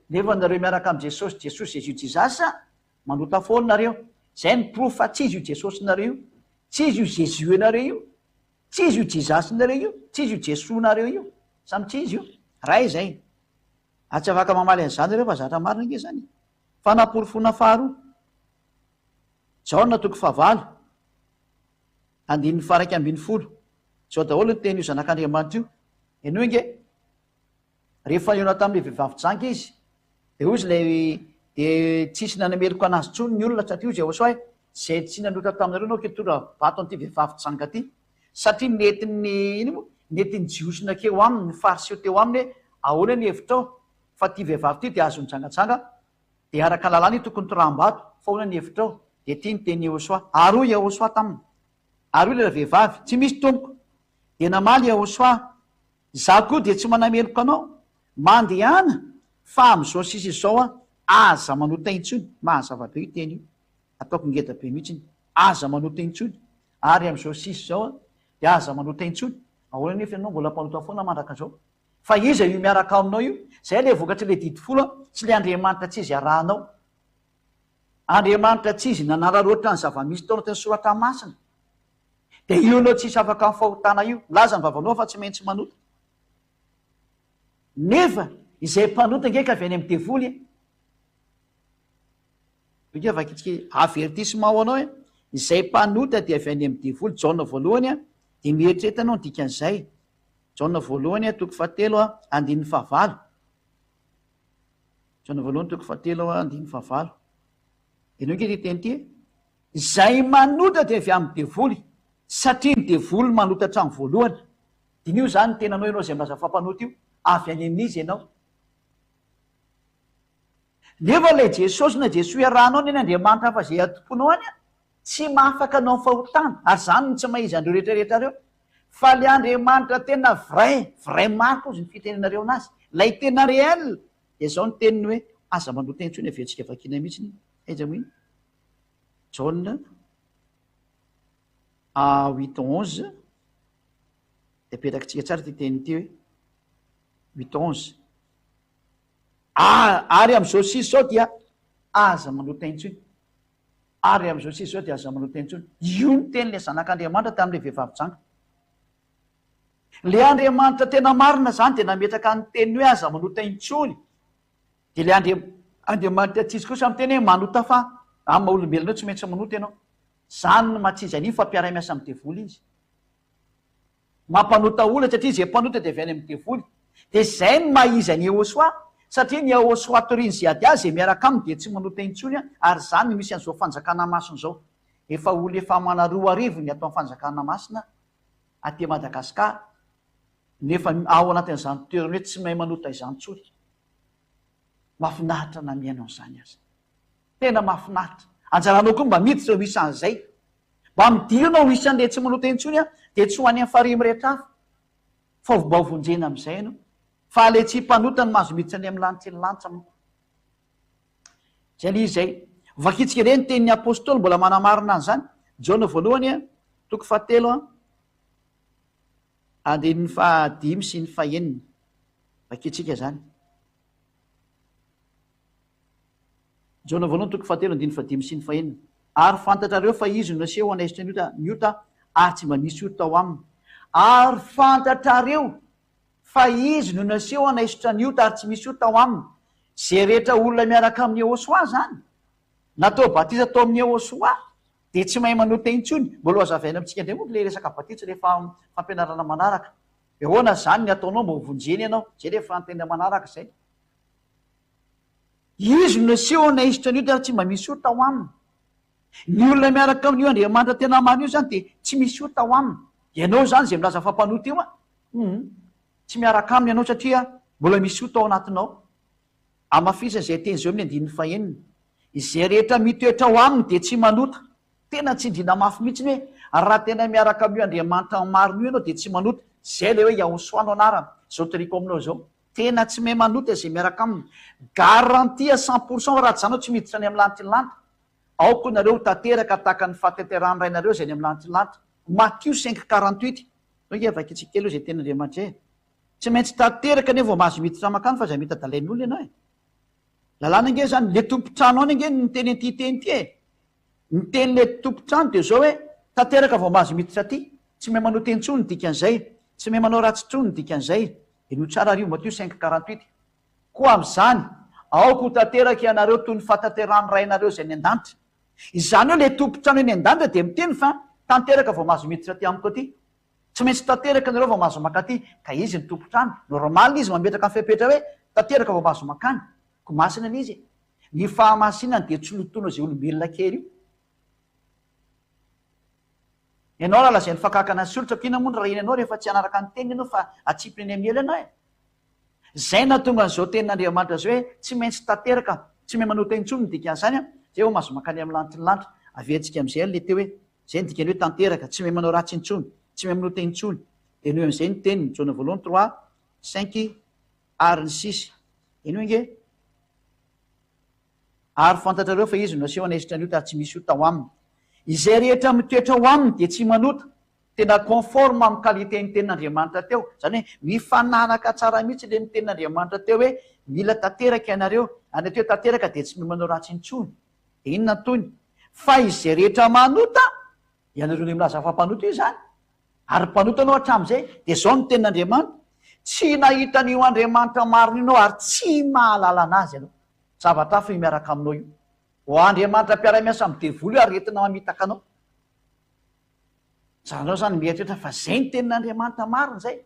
Nefa nareo miaraka am Jesosy Jesosy Jesus Jesus a! Manota foana nareo. Zay ny porofo fa tsy izy io Jesosy nareo io. Tsy izy io Jesus nareo io. Tsy izy io Jesus nareo io. Tsy izy io Jesoa nareo io. Samy tsy izy io. Ray izay. Ary tsy afaka mamaly an'izany nareo fa zatra marina ange zany e. Fanaporofoana faharoa. Jaona toko fahavalo, andininy faha-11. Izao daholo ny tenin'io Zanak'Andriamanitra io. Henoy ange. Rehefa nihaona tamin'ilay vehivavy janga izy, dia hoy izy ilay, dia tsisy nanameloka an'azy intsony ny olona, satria hoy izy Yehosua hoe, Izay tsy nanota taminareo no aoka hitora-bato an'ity vehivavy janga ity. Satria nentin'ny, inona moa? Nentin'ny Jiosy nankeo aminy, ny Fariseo teo aminy hoe, Ahoana ny hevitrao? Fa ity vehivavy ity dia azo nijangajanga, dia araka ny lalàna io tokony toraham-bato, fa ahoana ny hevitrao? Dia ity ny tenin'i Yehosua. Ary hoy Yehosua taminy, Ary hoy ilay vehivavy, Tsy misy, Tompoko. Dia namaly Yehosua, Izaho koa dia tsy manameloka anao. Mandehana, fa amin'izao sisa izao aho, aza manota intsony. Mahazava be io teny io. Ataoko ngeda be mihitsy. Aza manota intsony. Ary amin'izao sisa izao aho, dia aza manota intsony. Ahoana anefa ianao mbola mpanota foana mandrak'izao? Fa iza io miaraka aminao io? Izay ilay vokatr'ilay didy folo an, tsy ilay Andriamanitra tsy izy arahanao. Andriamanitra tsy izy nanararaotra ny zava-misy tao anatin'ny soratra masina. Dia io anao tsisy afaka amin'ny fahotana io. Milaza ny vavanao fa tsy maintsy manota. Nefa izay mpanota ange ka avy any amin'ny devoly e. Ange vakitsika avertissement ho anao e. Izay mpanota dia avy any amin'ny devoly. Jaona voalohany a, dia mieritrereta anao ny dikan'izay. Jaona voalohany a, toko fahatelo a, andininy fahavalo. Jaona voalohany toko fahatelo a, andininy fahavalo. Henoy ange ity teny ity e. Izay manota dia avy amin'ny devoly, satria ny devoly manota hatramin'ny voalohany. Diniho izany ny tenanao ianao izay milaza fa mpanota io, avy any amin'iza ianao? Nefa ilay Jesosy na Jesoa iarahanao anie ny Andriamanitra hafa izay atomponao any an, tsy mahafaka anao amin'ny fahotana, ary izany no tsy maha izy an'ireo rehetra rehetra ireo. Fa ilay Andriamanitra tena vrai, vrai marika hozy ny fitenenareo anazy, ilay tena réel, dia izao ny teniny hoe, aza manota intsony, averintsika vakiana mihitsy iny, aiza moa iny? Jaona a huit onze, dia apetrakintsika tsara ity teny ity hoe huit onze. Ary amin'izao sisa izao dia aza manota intsony. Ary amin'izao sisa izao dia aza manota intsony. Io ny tenin'ilay Zanak'Andriamanitra tamin'ilay vehivavy janga. Ilay Andriamanitra tena marina izany dia nametraka ny teniny hoe aza manota intsony. Dia ilay Andria, Andriamanitra tsy izy kosa miteny hoe manota fa amin'ny maha olombelona anao tsy maintsy manota ianao. Izany no maha tsy izy an'iny fa mpiara-miasa amin'ny devoly izy. Mampanota olona satria izay mpanota dia avy any amin'ny devoly. Dia izay no maha izy an'i Yehosua satria ny Yehosua torian'i Ziadia izay miaraka aminy dia tsy manota intsony ary izany no misy an'izao fanjakana masina izao. Efa olona efa amana 2000 ny ato amin'ny fanjakana masina aty Madagascar nefa ao anatin'izany toerana hoe tsy mahay manota izany intsony. Mahafinaritra na mihaino an'izany aza. Tena mahafinaritra. Anjaranao koa mba miditra ho isan'izay. Mba midira ianao ho isan'ilay tsy manota intsony an, dia tsy ho any amin'ny farihy mirehitra afo. Fa mba ho vonjena amin'izay ianao. Fa ilay tsy mpanota no mahazo miditra any amin'ny lanitry ny lanitra manko. Izay ilay izy izay. Vakintsika indray ny tenin'ny apostoly mbola manamarina an'izany. Jaona voalohany an, toko fahatelo an, andininy fahadimy sy ny fahenina. Vakintsika izany. Jaona voalohany toko fahatelo andininy fahadimy sy ny fahenina. Ary fantatrareo fa izy no naseho hanaisotra ny ota, ny ota, ary tsy mba nisy ota tao aminy. Ary fantatrareo fa izy no naseho hanaisotra ny ota, ary tsy misy ota tao aminy. Izay rehetra olona miaraka amin'i Yehosua izany, natao batisa tao amin'i Yehosua, dia tsy mahay manota intsony. Mbola ho hazavaina amintsika indray moa ilay resaka batisa rehefa fampianarana manaraka. Ahoana izany ny ataonao mba ho vonjena ianao? Izay ilay fanontaniana manaraka izay. Izy no naseho naisitra ny ota ary tsy mba misy ota ao aminy. Ny olona miaraka amin'io Andriamanitra tena marina io izany dia tsy misy ota ao aminy. Ianao izany izay milaza fa mpanota io an, hum, tsy miaraka aminy ianao satria mbola misy ota ao anatinao. Hamafisina izay teny izay eo amin'ny andininy fahenina. Izay rehetra mitoetra ao aminy dia tsy manota. Tena tsindriana mafy mihitsy ny hoe raha tena miaraka amin'io Andriamanitra marina io ianao dia tsy manota. Izay ilay hoe Yahosoa no anarany. Izao toriko aminao izao. Tena tsy mahay manota izay miaraka aminy. Garantie à 100% fa raha tsy izany ianao tsy miditra any amin'ny lanitry ny lanitra. Aoka nareo ho tanteraka tahaka ny fahatanterahan'ny Rainareo izay any amin'ny lanitry ny lanitra. Matio 5 48. Zao ange vakintsika kely aloha izay tenin'Andriamanitra izay e. Tsy maintsy tanteraka anie vao mahazo miditra mankany fa aza mita dalain'olona ianao e. Lalàna ange izany, le tompon-trano any ange no niteny an'ity teny ity e. Ny tenin'ilay tompon-trano dia izao hoe, tanteraka vao mahazo miditra aty. Tsy mahay manota intsony ny dikan'izay. Tsy mahay manao ratsy intsony ny dikan'izay. Henoy tsara ary io, Matio 5 48. Koa amin'izany, aoka ho tanteraka ianareo toy ny fahatanterahan'ny Rainareo izay any an-danitra. Izany hoe ilay tompon-trano eny an-danitra dia miteny fa tanteraka vao mahazo miditra aty amiko aty. Tsy maintsy tanteraka ianareo vao mahazo mankaty. Ka izy ny tompon-trano. Normal izy mametraka ny fepetra hoe tanteraka vao mahazo mankany. Ko masina anie izy e. Ny fahamasinany dia tsy lotoina izay olombelona kely io. Ianao raha lazainy fa kankana sy olitra, inona moa no rahiny anao rehefa tsy hanaraka ny teniny ianao fa atsipiny eny amin'ny ela ianao e? Izay nahatonga an'izao tenin'Andriamanitra izao hoe tsy maintsy tanteraka, tsy mahay manota intsony ny dikan'izany an, izay vao mahazo mankany amin'ny lanitry ny lanitra. Averintsika amin'izay ary ilay teo hoe, izay ny dikany hoe tanteraka, tsy mahay manao ratsy intsony, tsy mahay manota intsony. Dia noho amin'izay ny teniny, Jaona voalohany trois, cinq ary ny six. Henoy ange. Ary fantatrareo fa Izy no naseho hanaisotra ny ota ary tsy misy ota ao aminy. Izay rehetra mitoetra ao aminy dia tsy manota. Tena conforme amin'ny qualité ny tenin'Andriamanitra teo. Izany hoe mifanaraka tsara mihitsy ilay ny tenin'Andriamanitra teo hoe mila tanteraka ianareo. Ary ny atao hoe tanteraka dia tsy manao ratsy intsony. Dia inona ny tohiny? Fa izay rehetra manota, ianareo ilay milaza fa mpanota io izany, ary mpanota ianao hatramin'izay, dia izao ny tenin'Andriamanitra, tsy nahita an'io Andriamanitra marina io ianao ary tsy mahalala an'Azy ianao. Zavatra hafa io miaraka aminao io. Ho Andriamanitra mpiara-miasa amin'ny devoly io aretina mamitaka anao. Zanao izany mieritreritra fa zay ny tenin'Andriamanitra marina zay.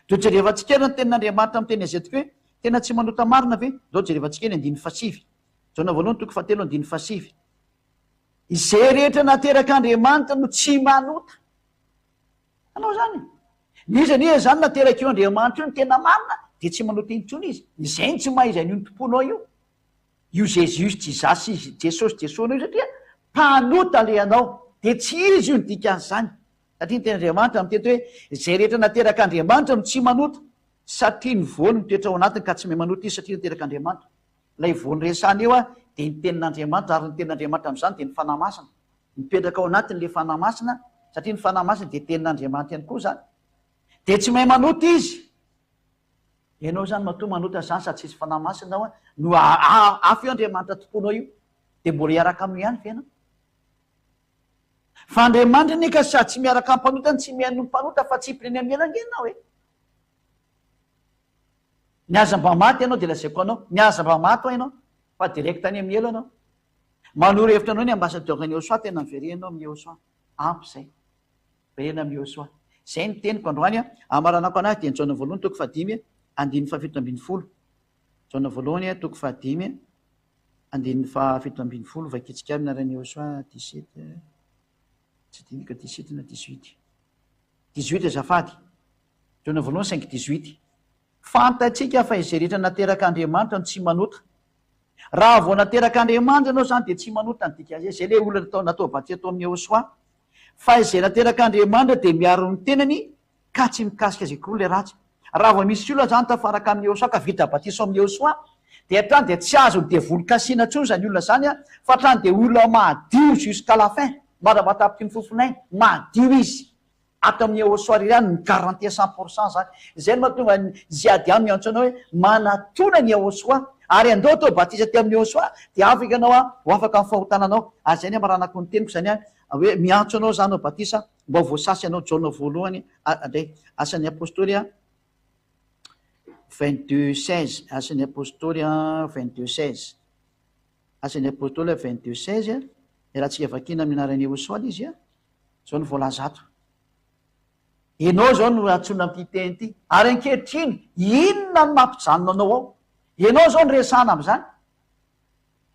Dia jerevantsika ary ny tenin'Andriamanitra miteny an'izay tokoa hoe tena tsy manota marina ve? Ndao jerevantsika ny andininy fahasivy. Jaona voalohany toko fahatelo andininy fahasivy. Izay rehetra naterak'Andriamanitra no tsy manota. Anao izany. N'iza n'iza izany naterak'io Andriamanitra io ny tena marina dia tsy manota intsony izy. Izay no tsy maha izy an'io ny tomponao io. Io Jesus, Jizasy, Jesosy, Jesoa-nao io satria mpanota le anao. Dia tsy izy io ny dikan'izany. Satria ny tenin'Andriamanitra mitety hoe izay rehetra naterak'Andriamanitra no tsy manota satria ny voany mitoetra ao anatiny ka tsy mahay manota izy satria naterak'Andriamanitra. Ilay voany resahana eo dia ny tenin'Andriamanitra ary ny tenin'Andriamanitra amin'izany dia ny Fanahy Masina. Mipetraka ao anatiny ilay Fanahy Masina, satria ny Fanahy Masina dia Tenin'Andriamanitra ihany koa izany. Dia tsy mahay manota izy. Ianao izany matoa manota izany sady tsisy Fanahy Masina ao, no hafa io Andriamanitra tomponao io. Dia mbola hiaraka aminy ihany ve ianao? Fa Andriamanitra anie ka sady tsy miaraka amin'ny mpanota no tsy mihaino ny mpanota fa tsy mpireny amin'ny ela ange ianao e. Ny aza mba maty ianao dia lazaiko anao, ny aza mba maty hoa ianao fa direct any amin'ny helo ianao. Manoro hevitra anao ny ambassadeur ny Eosoa tena miverena ao amin'ny Eosoa. Ampy izay. Miverena amin'ny Eosoa. Izay ny teniko androany a. Amaranako anahy dia ny Jaona voalohany toko fahadimy andininy fahafito ambin'ny folo. Jaona voalohany toko fahadimy andininy fahafito ambin'ny folo vakitsika amin'ny anaran'i Eosoa 17 tsy dinika 17 na 18. 18 azafady. Jaona voalohany 5 18. Fantatsika fa izay rehetra naterak'Andriamanitra no tsy manota. Raha vao naterak'Andriamanitra ianao izany dia tsy manota ny dikan'izay. Izay ilay olona natao natao batisa tao amin'ny Yehosua. Fa izay naterak'Andriamanitra dia miaro ny tenany ka tsy mikasika azy akory ilay ratsy. Raha vao misy olona izany tafaraka amin'i Yehosua ka vita batisa ao amin'i Yehosua dia hatrany dia tsy azon'ny devoly kasihina intsony izany olona izany fa hatrany dia olona madio jusqu'à la fin, mandra-pahatapitry ny fofon'ainy, madio izy. Ato amin'ny Eosoa irery ihany ny garantie 100% zany. Izay no mahatonga ny Ziad Ihany miantso anao hoe manatona ny Eosoa ary andao atao batisa aty amin'ny Eosoa dia afaka ianao ho afaka amin'ny fahotana anao. Ary izay ny amaranako ny teniko izany hoe miantso anao za hanao batisa mba ho voasasa ianao Jaona voalohany indray Asan'ny Apostoly 22 16 Asan'ny Apostoly 22 16 Asan'ny Apostoly 22 16 Iarahantsika vakiana amin'ny anaran'i Eosoa ilay izy a. Izao no voalaza ato. Ianao izao no antsoina amin'ity teny ity. Ary ankehitriny, inona no mampijanona anao ao? Ianao izao no resahana amin'izany.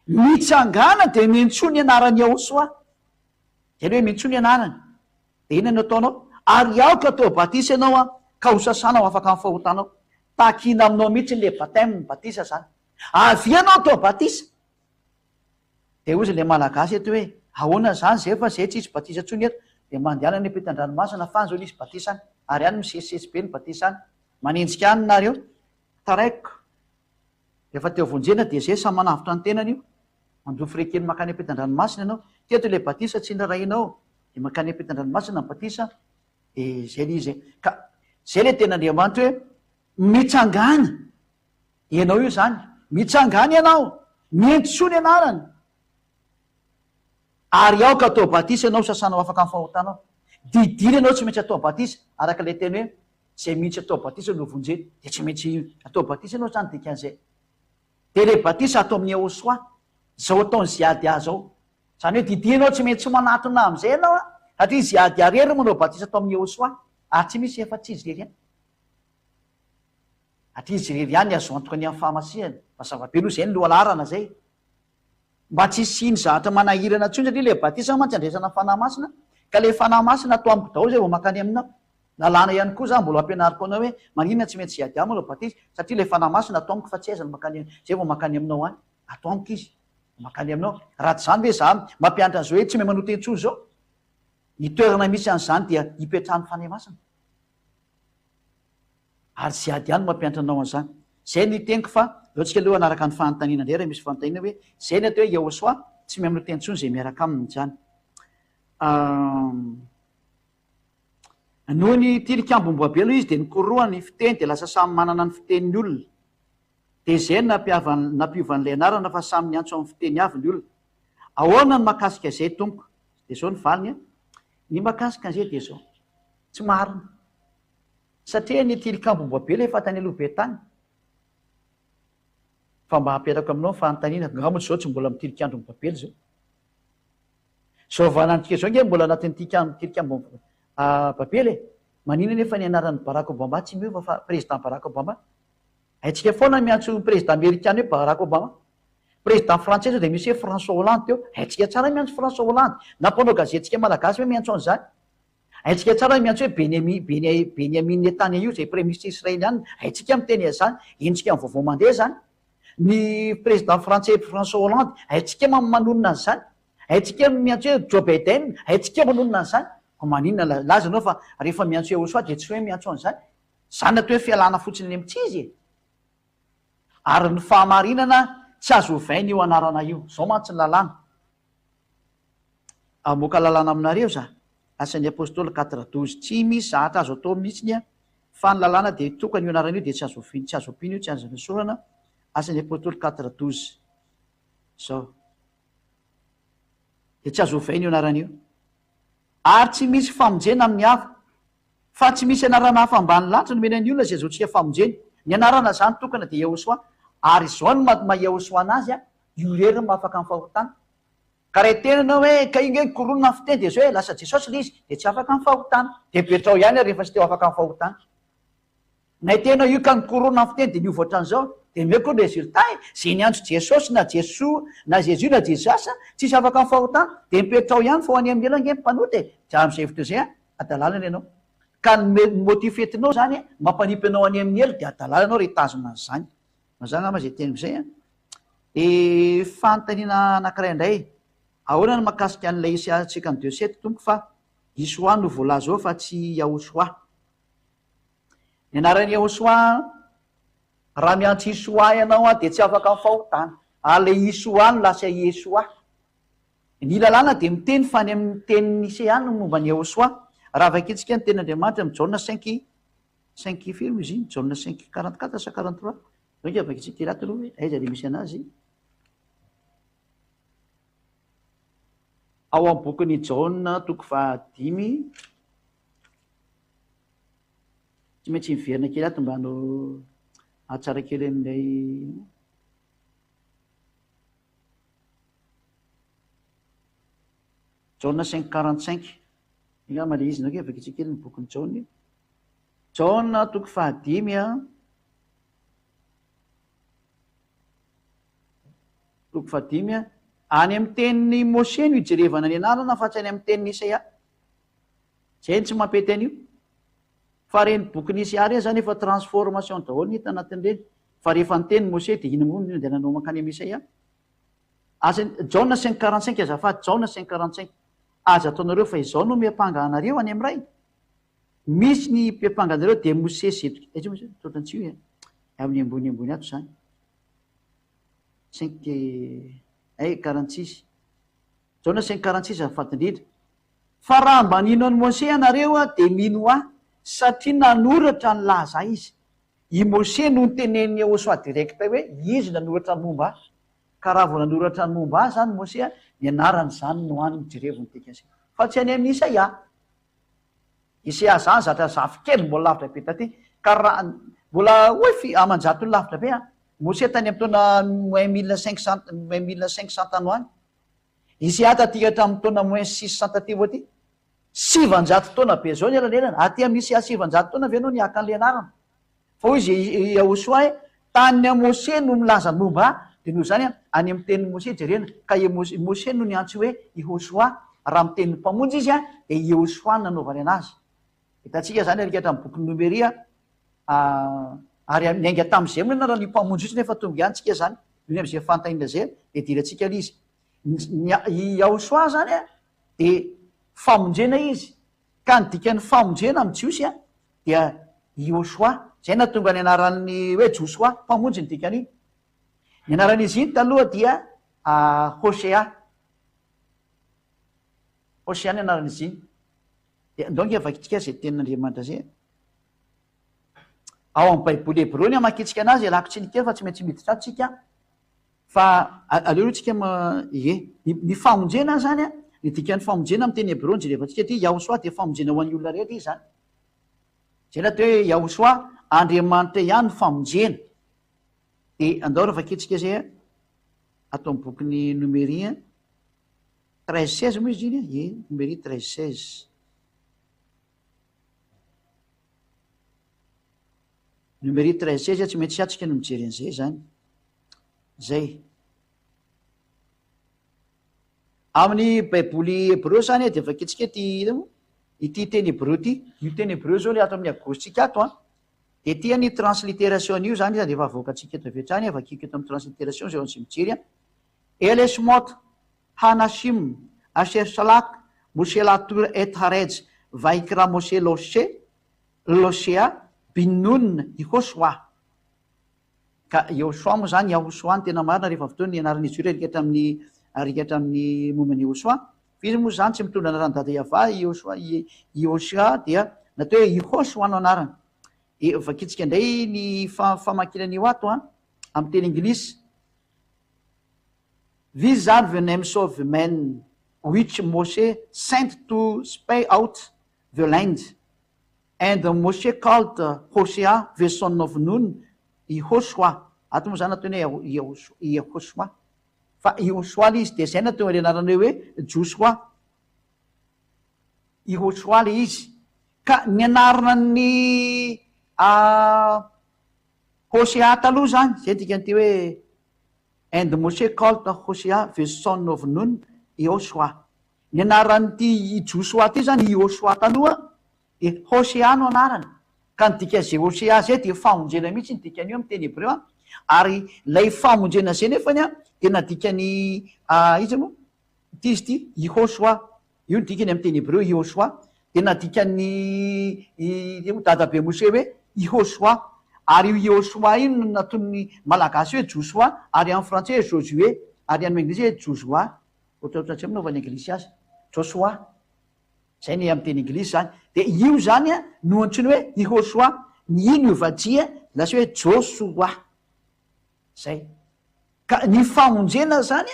Mitsangàna dia miantsoa ny anaran'i Yahoshuah. Izay ilay hoe miantsoa ny anarany. Dia inona no ataonao? Ary aoka atao batisa ianao an, ka ho sasana ho afaka amin'ny fahotanao. Takiana aminao mihitsy ilay baptême, batisa izany. Avia ianao atao batisa. Dia hozy ilay malagasy eto hoe, ahoana izany izay fa izay tsisy batisa intsony eto, dia mandehana any ampitan-dranomasina fa any izao nisy batisa any, ary any misesisesy be ny batisa any. Manenjika any nareo. Taraiko. Rehefa te ho vonjena dia izay samy manavotra ny tenany io. Mandoa frais kely mankany ampitan-dranomasina ianao. Teto ilay batisa tsy niraharahianao, dia mankany ampitan-dranomasina ny batisa, dia izay ilay izy e. Ka izay ilay tenin'Andriamanitra hoe, mitsangàna. Ianao io izany. Mitsangàna ianao. Miantsoa ny anarany. Ary aoka atao batisa ianao sasana ho afaka amin'ny fahotanao. Didina ianao tsy maintsy atao batisa, araka ilay teny hoe izay mihitsy atao batisa no vonjena. Dia tsy maintsy atao batisa ianao izany dikan'izay. Dia ilay batisa atao amin'ny Yehosua, izao ataon'i Ziadia izao. Izany hoe didianao tsy maintsy manatona amin'izay ianao an, satria izy ady irery no manao batisa tao amin'i Yehosua, ary tsy misy afa-tsy izy irery ihany. Satria izy irery ihany azo antoka ny amin'ny fahamasihana. Mazava be aloha izay ny lohalaharana izay. Mba tsy hisian'ny zavatra manahirana intsony satria ilay batisa mantsy andraisana ny Fanahy Masina, ka ilay Fanahy Masina ato amiko daholo izay vao mankany aminao. Lalàna ihany koa za mbola ampianariko anao hoe maninona tsy maintsy hiady aminy ilay batisa satria ilay Fanahy Masina ato amiko fa tsy aiza no mankany izay vao mankany aminao any. Ato amiko izy vao mankany aminao. Raha tsy izany ve za mampianatra an'izao hoe tsy mahay manota intsony izao? Ny toerana misy an'izany dia ipetrahan'ny Fanahy Masina. Ary tsy ady ihany no mampianatra anao an'izany. Izay no teniko fa aleo tsika aloha hanaraka ny fanontaniana indray raha misy fanontaniana hoe izay ny atao hoe Yahoshuah tsy mahay manota intsony izay miaraka aminy izany. Noho ny tilikambom-boabelo izy dia nikoroa ny fiteny dia lasa samy manana ny fiteniny olona. Dia izay no nampiova an'ilay anarana fa samy niantso amin'ny fiteny avy ny olona. Ahoana ny mahakasika izay tompoko? Dia izao ny valiny an. Ny mahakasika an'izay dia izao. Tsy marina. Satria ny tilikambom-boabelo efa tany aloha be tany. Fa mba apetrako aminao ny fanontaniana, angaha moa izao tsy mbola amin'ny tilikandron'i Babela izao? Izao valantsika izao ange mbola anatin'ny tilikambon'i Babela e! Maninona nefa ny anaran'i Barack Obama tsy miova fa président Barack Obama? Haintsika foana ny miantso président amerikana hoe Barack Obama. Président frantsay izao dia misy hoe François Hollande teo. Haintsika tsara ny miantso François Hollande. Na mpanao gazetintsika malagasy ve miantso an'izany? Haintsika tsara ny miantso hoe Benemi, Bene, Benyamin Netanyahu izay praiminisitra israeliana. Haintsika miteny an'izany. Henontsika amin'ny vaovao mandeha izany. Ny président frantsay François Hollande, haintsika manonona an'izany. Haintsika ny miantso hoe Joe Biden, haintsika manonona an'izany. Koa maninona laza ianao fa rehefa miantso Yehosoa dia tsy hoe miantso an'izany. Izany atao hoe fialana fotsiny ny amin'ny tsy izy e. Ary ny fahamarinana tsy azo ovaina io anarana io. Izao mantsy ny lalàna. Hamoaka lalàna aminareo za. Asan'ny Apostoly quatre 12. Tsy misy zahatra azo atao mihitsiny an, fa ny lalàna dia tokana io anarana io dia tsy azo oviana, tsy azo ampiana io, tsy azo nesorana. Asan'ny Apostoly quatre 12. Zao. Dia tsy azo ovaina io anarana io. Ary tsy misy famonjena amin'ny hafa. Fa tsy misy anarana hafa ambany lanitra nomena ny olona izay azahoantsika famonjena. Ny anarana izany tokana dia Yahoshuah. Ary izao no maha Yahoshuah anazy an, io irery no mahafaka ny fahotana. Ka raha hiteny ianao hoe ka io nge koronina ny fiteny dia izao e, lasa Jesosy ilay izy, dia tsy afaka ny fahotana. Dia mipetraho ihany ary rehefa tsy te ho afaka ny fahotana. Na hiteny ianao io ka nikorona ny fiteny dia niova ohatran'izao, dia omeko ny résultat e, izay niantso Jesosy na Jesoa na Jésus na Jesus, tsisy afaka ny fahotana, dia mipetraho ihany fa ho any amin'ny helo ange ny mpanota e, dia amin'izay fotoana izay an, adalalana ianao. Ka ny motif entinao izany mampanipy anao any amin'ny helo dia adalala ianao raha hitazona an'izany. Mazava angamba izay teniko izay an. Dia fanontaniana anankiray indray, ahoana ny mahakasika an'ilay Isaia 52 sept tompoko fa Isoa no voalaza ao fa tsy Yahosoa. Ny anaran'i Yahoshuah raha miantso Isoa ianao dia tsy afaka amin'ny fahotana. Ary ilay Isoa no lasa Yeshua. Ny lalàna dia miteny fa any amin'ny tenin'i Nisea no momba an'i Yahoshuah. Raha vakintsika ny tenin'Andriamanitra amin'ny Jaona cinq, cinq firy moa izy iny? Jaona cinq 44 sa 43? Zao ange vakintsika kely ato aloha hoe aiza ilay misy anazy. Ao amin'ny bokin'i Jaona toko fahadimy. Tsy maintsy miverina kely ato mba hanao hahatsara kely an'ilay Jaona 5:45. Angamba ilay izy ndray vakitsika kely ny bokin'i Jaona. Jaona toko fahadimy a. Toko fahadimy a. Any amin'ny tenin'i Moshe no ijerevana ny anarana fa tsy any amin'ny tenin'i Isaia. Zay no tsy mampety an'io. Fa reny boky nisy ahy reny zany efa transformation daholo ny hita anatin'ireny. Fa rehefa niteny Mose dia iny moa no andehananao mankany amin'i Isaia. Aza, Jaona cinq 45 azafady, Jaona cinq 45. Aza ataonareo fa izao no miampanga anareo any amin'ny Ray. Misy ny mpiampanga anareo dia Mosesy eto. Aiza moa izany? Ohatran'ny tsy io e. Amin'ny ambony ambony ato izany. Cinq, ay, 46. Jaona cinq 46 azafady indrindra. Fa raha mba nino an'i Mose ianareo dia mino ahy, satria nanoratra ny laza ahy izy. I Mose no notenenin'i Yehosua direct hoe izy nanoratra ny momba ahy. Ka raha vao nanoratra ny momba ahy izany Mose, ny anarany izany no any jerevo ny dikan'izay. Fa tsy any amin'i Isaia. Isaia izany zatra zafikely mbola lavitra be taty. Ka raha mbola hoy fi aman-jatony lavitra be an. Mose tany amin'ny taona moins 1500, moins 1500 tany ho any. Isia taty hatramin'ny taona moins 600 taty vao aty. 900 taona be zao ny elanelana. Aty amin'ny Isia 900 taona ve ianao nihaka an'ilay anarana? Fa hoy izy i Yahosoa hoe, Tany amin'i Mose no milaza ny momba ahy, dia noho izany any amin'ny tenin'i Mose jerena. Ka i Mose no niantso hoe Yehosoa. Raha amin'ny tenin'ny Mpamonjy izy dia Yehosoa no nanaovany anazy. Hitantsika izany ary hatramin'ny bokin'ny Nomeria, ary niainga tamin'izay moa ny anaran'io Mpamonjy io nefa tonga ihany tsika izany, noho ny amin'izay fanontaniana izay dia idirantsika ilay izy. I Yahosoa izany dia famonjena izy, ka ny dikan'ny famonjena amin'ny Jiosy dia Yoshoa, izay nahatonga ny anaran'ny hoe Josoa, mpamonjy ny dikan'iny. Ny anaran'izy iny taloha dia Hosea. Hosea ny anaran'izy iny. Dia andao ange vakintsika izay tenin'Andriamanitra izay. Ao amin'ny Baiboly hebreo ny hamakintsika anazy, ialako tsiny kely fa tsy maintsy miditra ato tsika. Fa aleo aloha tsika ma, ie. Ny famonjena zany, ny dikan'ny famonjena amin'ny teny hebreo no jerevantsika aty, Yahoshuah dia famonjena ho an'ny olona rehetra izy zany. Zay ny atao hoe Yahoshuah, Andriamanitra ihany no famonjena. Dia andao raha vakintsika zay ato amin'ny bokin'ny Nomeria 13 16 moa izy iny, ie, Nomeria 13 16. Numéro 13 16 tsy maintsy atsika no mijery an'izay zany. Zay. Amin'ny Baiboly hebreo zany dia vakintsika ity ina moa? Ity teny hebreo ity. Io teny hebreo zao le ato amin'ny agositsika ato an. Dia ity ny transliteration io zany izy dia efa avoakantsika eto avy hatrany, vakiko eto amin'ny transliteration izay ho an'izay mijery an. Elesmot, Hanashim, Asher Shalak, Moshe Latur et Harej, Vaikra Moshe Loshe, Losea, bin Nun, i Hoshoa. Ka i Hoshoa moa izany, Yahoshua no tena marina rehefa avy teo ny anaran'izy io rerika hatramin'ny rerika hatramin'ny momba an'i Yehoshoa. Fa izy moa izany tsy mitondra anaran'i Dada Yavah, i Yehoshoa, i Yehoshoa dia natao hoe i Hoshoa no anarany. Dia vakintsika indray ny famakiana an'io ato an, amin'ny teny anglisy. These are the names of the men which Moshe sent to spy out the land. And Moshe called Hosea the son of Nun Yehoshua, ato moa zany ataony hoe Yehoshua, fa Yehoshua le izy, de zay nahatonga le anarana hoe Josoa, Yehoshua le izy, ka ny anarana ny Hosea taloha zany, zay dikan'ity hoe And Moshe called Hosea the son of Nun Yehoshua, Ny anaran'ity Josoa ity izany, i Yoshoa taloha, dia Hosea no anarany. Ka ny dikan'izay Hosea izay dia famonjena mihitsy ny dikan'io amin'ny teny hebreo an. Ary ilay famonjena izay nefany an, dia nadikan'i, iza moa? Ity izy ity, Yehoshoa. Io ny dikany amin'ny teny hebreo, Yehoshoa. Dia nadikan'ny, i, dadabe Moshe hoe Yehoshoa. Ary io Yehoshoa io no nataon'ny Malagasy hoe Josoa, ary amin'ny frantsay hoe Josué, ary amin'ny anglisy hoe Joshua. Ohatrohatran'izay moa naovan'ny anglisy azy. Joshua. Izay ny amin'ny teny anglisy izany. Dia io izany no antsoiny hoe Yehosua. Ny i niova J lasa hoe Josoa. Izay. Ka ny famonjena izany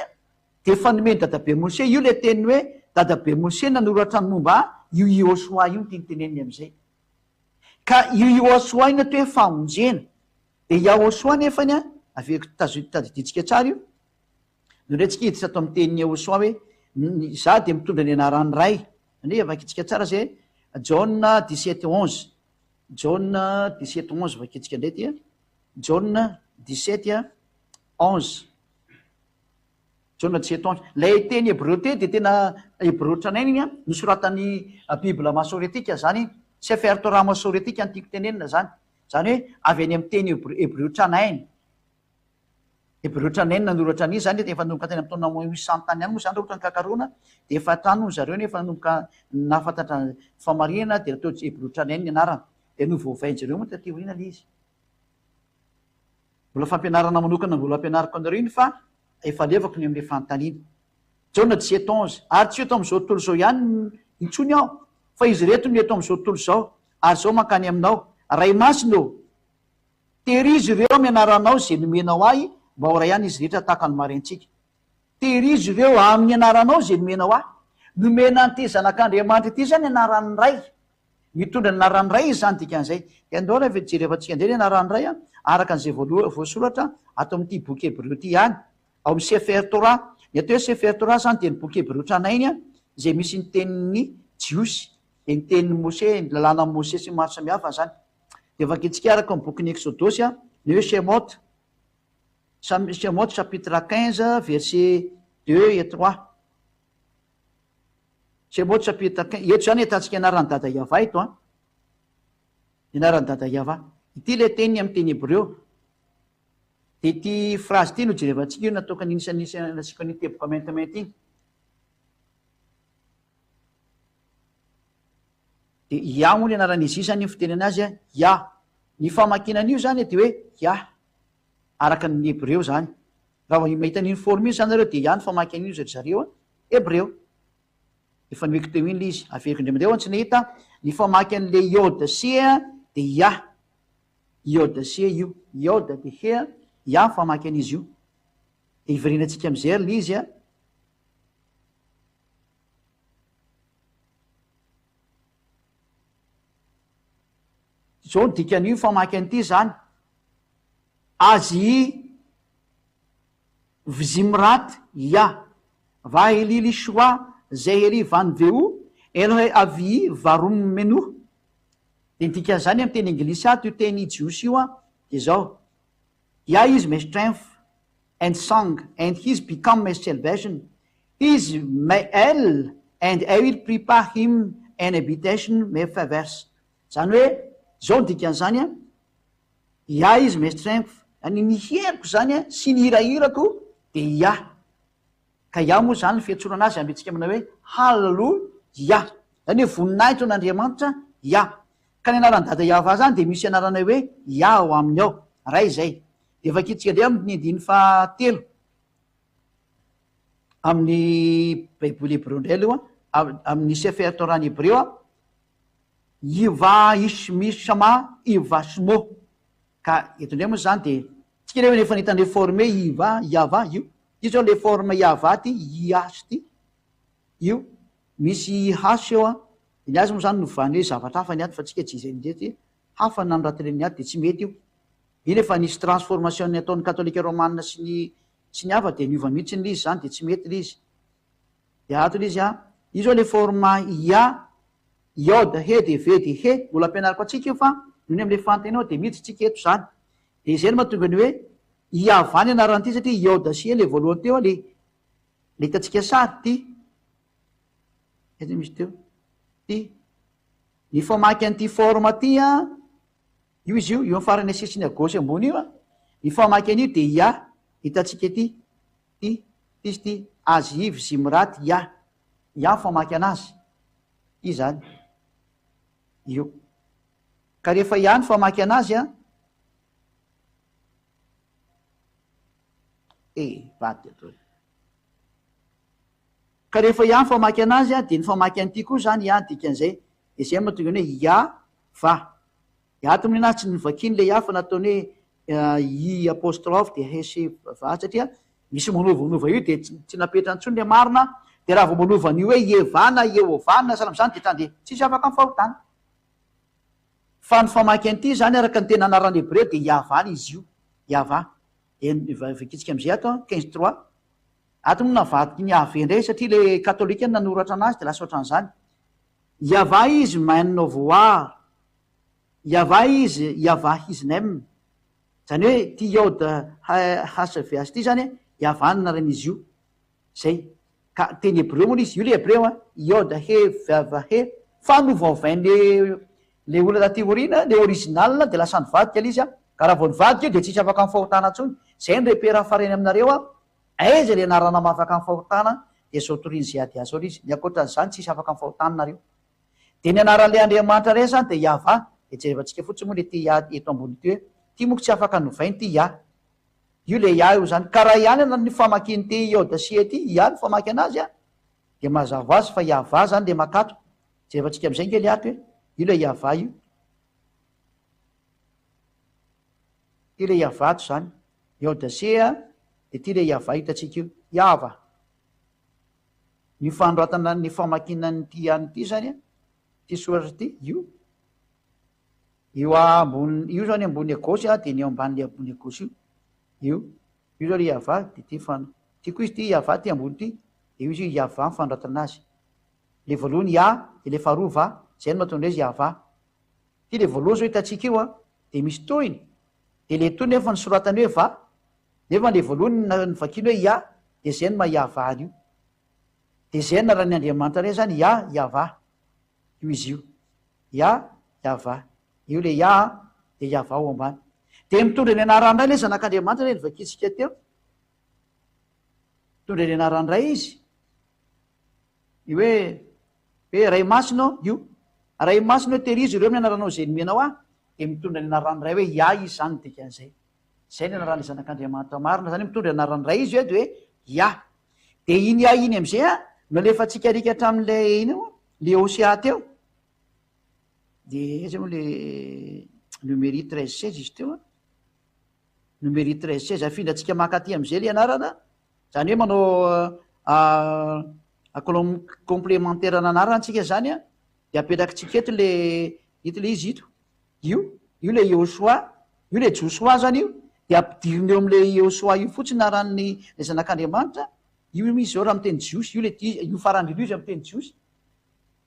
dia efa nomen'i Dadabe Mose. Io ilay teniny hoe Dadabe Mose nanoratra ny momba ahy, io Yehosua io no tiany teneniny amin'izay. Ka io Yehosua io no atao hoe famonjena. Dia Yahosua nefany, averiko tadidintsika tsara io, Nony tsika hiditra ato amin'ny tenin'i Yehosua hoe, Izaho dia mitondra ny anaran'ny Ray. Anie vakintsika tsara izay e. Jaona 17 11. Jaona 17 11 vakintsika indray ity a. Jaona 17 11. Jaona 17 11. Ilay teny hebreo teny dia tena hebreo tranainy iny a. Nosoratan'ny Bible masoretika izany iny. Sefer Torah masoretika no tiako tenenina izany. Izany hoe avy any amin'ny teny hebreo tranainy. Hebreo tranainy nanoratra an'izy zany efa nanomboka tany amin'ny taona moins 800 tany ihany moa zany raha ohatra ny kakaroana dia efa tany hono zareo nefa nanomboka nahafantatra famarinana dia natao hebreo tranainy ny anarana dia novaovain-jareo moa taty aoriana ilay izy. Mbola fampianarana manokana mbola ampianariko anareo iny fa efa alevako ny amin'ilay fanontaniana. Jaona 17 11 Ary tsy eto amin'izao tontolo izao ihany intsony aho fa izy ireto no eto amin'izao tontolo izao ary izao mankany aminao. Ray Masina ô! Tehirizo ireo amin'ny anaranao izay nomenao ahy mba ho iray ihany izy rehetra tahaka ny marentsika. Tehirizo ireo amin'ny anaranao izay nomenao ahy. Nomena an'ity Zanak'Andriamanitra ity izany ny anaran'ny Ray. Mitondra ny anaran'ny Ray izy izany dikan'izay. Dia andao ary jerevantsika indray ny anaran'ny Ray araka an'izay voasoratra ato amin'ity boky Hebreo ity ihany. Ao amin'ny Sefer Torah. Ny atao hoe Sefer Torah izany dia ny boky hebreo tranainy izay misy ny tenin'ny Jiosy, dia ny tenin'i Mose, ny lalànan'i Mose sy ny maro samihafa izany. Dia vakintsika araka ny bokin'ny Eksodosy, ny hoe Shemot, Shemot chapitre 15 verset 2 et 3. Shemot chapitre 15, eto izany ahitantsika anaran'i Dada Yavah eto an. Ny anaran'i Dada Yavah. Ity ilay teniny amin'ny teny hebreo. Dia ity phrase ity no jerevantsika io nataoko an'iny nasiako an'iny teboka maintimainty iny. Dia Yah moa ny anaran'izy io izany ny fitenena azy an, Yah. Ny famakiana an'io izany dia hoe Yah, araka ny hebreo izany. Raha vao mahita an'iny forme iny izany nareo dia Yah ny famaky an'io ry zareo an, hebreo. Efa nomeko teo iny ilay izy, averiko indray mandeha ho an'ny tsy nahita, ny famaky an'ilay Yod sy He dia Yah. Yod sy He io. Yod dia He, Yah ny famaky an'izy io. Dia hiverenantsika amin'izay ary ilay izy an. Izao ny dikan'io famaky an'ity izany, Azy Vzimrat Ya, Vaheli Lishwa Zeheli Van Veu Elohe Avii Varum Menuh. Dia ny dikan'izany amin'ny teny anglisy ato io teny jiosy io dia izao, Yah is my strength and song and he's become my salvation, He is my El and I will prepare him an habitation my favors. Izany hoe, izao ny dikan'izany an, Yah is my strength, izany ny heriko izany an, sy ny hirahirako dia Yah. Ka Yah moa izany ny fiantsoana azy ambentsika manao hoe Hallelujah. Izany hoe voninahitra ho an'Andriamanitra Yah. Ka ny anaran'i Dada Yahvah izany dia misy anarana hoe Yah ao aminy ao. Ray izay. Dia vakintsika indray amin'ny andininy fahatelo. Amin'ny Baiboly hebreo indray aloha, amin'ny Sefer Torah ny hebreo, Yivah Ishmi Shama Yivah Shmo. Ka eto indray moa izany dia, tsika ireo efa nahita an'ilay forme Yivah, Yavah io. Ity izao ilay forme Yavah ity, IH ity. Io, misy IH eo an. Dia ny azy moa izany novany hoe zavatra hafa ny ato fa tsika tsy izay indray ity. Hafa ny nanoratan'ny ato dia tsy mety io. Iny efa nisy transformation ny ataon'ny katolika romana sy ny sy ny hafa dia niova mihitsy ilay izy izany dia tsy mety ilay izy. Dia ato ilay izy an, io izao ilay forme ia, iod, he dia ve dia he, mbola ampianariko antsika io fa noho ny amin'ilay fanontanianao dia miditra tsika eto izany. Dia izay no mahatonga ny hoe Iavah ny anaran'ity satria iod sy he ilay voalohany teo ilay ilay hitantsika sary ity. Aiza misy teo? Ity. Ny famaky an'ity forme ity an, Io izy io, io amin'ny farany asesiny à gauche ambony io an, ny famaky an'io dia Yah, hitantsika ity, ity, ity izy ity, Azy Yves Zimrat Yah, Yah ny famaky anazy, ity izany, io. Ka rehefa Yah ny famaky anazy an, eh, vadika atao. Ka rehefa Yah ny famaky anazy an, dia ny famaky an'ity koa izany Yah ny dikan'izay, dia izay no mahatonga ny hoe Yah va. Ato amin'ny anahy tsy novakiany ilay Yah fa nataony hoe i apostrophe dia he sy va satria misy manovanova io dia tsy napetrany intsony ilay marina dia raha vao manova an'io hoe Iehva na Iehovah na sahala amin'izany dia tandre tsisy afaka amin'ny fahotana. Fa ny famaky an'ity izany araka ny tena anarana hebreo dia Yahvah izy io, Yahvah. Dia vakintsika amin'izay ato an, 15 trois. Ato moa navadiky ny Yahveh indray satria ilay katolika no nanoratra anazy dia lasa ohatran'izany. Yahvah is man of war, Yahvah is Yahvah his name. Izany hoe ity Yod HVH ity izany Yahvah ny anaran'izy io. Izay. Ka teny hebreo moa ilay izy, io ilay hebreo an, Yod He Vav He, fa novaovain'ilay ilay olona taty aoriana, ilay original dia lasa nivadika ilay izy an, ka raha vao nivadika io dia tsisy afaka amin'ny fahotana intsony. Izay ny repère farany aminareo an, Aiza ilay anarana mahafaka ny fahotana dia izao torian'i Ziadia izao ilay izy. Ny ankoatran'izany tsisy afaka ny fahotana nareo. Dia ny anaran'ilay Andriamanitra iray izany dia Yavah. Dia jerevantsika fotsiny moa ilay ity Yah eto ambony ity hoe ity moa tsy afaka novaina ity Yah. Io ilay Yah io izany. Ka raha ihany ny famakian'ity Yod sy He ity, Yah no famaky anazy an, dia mazava ho azy fa Yavah izany ilay makato. Jerevantsika amin'izay ange ilay ato hoe io ilay Yavah io. Ity ilay Yavah ato izany. Yod sy He dia ity ilay Yavah hitantsika io. Yava. Ny fanoratana ny famakiana an'ity ihany ity izany an, ity soratra ity, io. Io ambony, io izany ambony à gauche dia ny eo ambanin'ilay ambony à gauche io. Io. Io izao ilay Yavah dia ity fan. Ty koa izy ity Yavah ty ambony ity, dia io izy io Yavah ny fanoratana azy. Le voalohany Ya, dia le faharoa Va, zay no mahatonga izy Yavah. Ty le voalohany zao hitantsika io an, dia misy tohiny, dia le tohiny nefa nosoratany hoe Va, nefa le voalohany novakiany hoe Ya, dia zay no maha Yavah an'io. Dia zay anaran'ny Andriamanitra ray zany Ya, Yavah. Io izy io. Ya, Yavah. Io le Ya an, dia Yavah ao ambany. Dia mitondra ny anaran'ny Ray le Zanak'Andriamanitra le novakintsika teo. Mitondra ny anaran'ny Ray izy. Ny hoe hoe Ray Masina ô, io. Ray Masina ô, tehirizo ireo amin'ny anaranao izay nomenao ahy, dia mitondra ny anaran'ny Ray hoe Ya izy izany ny dikan'izay. Izay ny anaran'ilay Zanak'Andriamanitra marina, izany hoe mitondra ny anaran'ny Ray izy hoe dia hoe Ya. Dia iny Ya iny amin'izay an, no alefantsika alika hatramin'ilay ina moa, ilay Hosea teo. Dia aiza moa ilay Numéri 13 16 izy teo an. Numéri 13 16, afindrantsika maka aty amin'izay ilay anarana. Izany hoe manao complémentaire an'anarana tsika izany an, dia apetrakitsika eto le, ito le izy ito, io, io le Yehosoa, io le Josoa zany io, dia ampidirina eo amin'le Yehosoa io fotsiny anaran'ny le zanak'Andriamanitra, io izy zao raha miteny jiosy, io le io farany io izy amin'ny teny jiosy,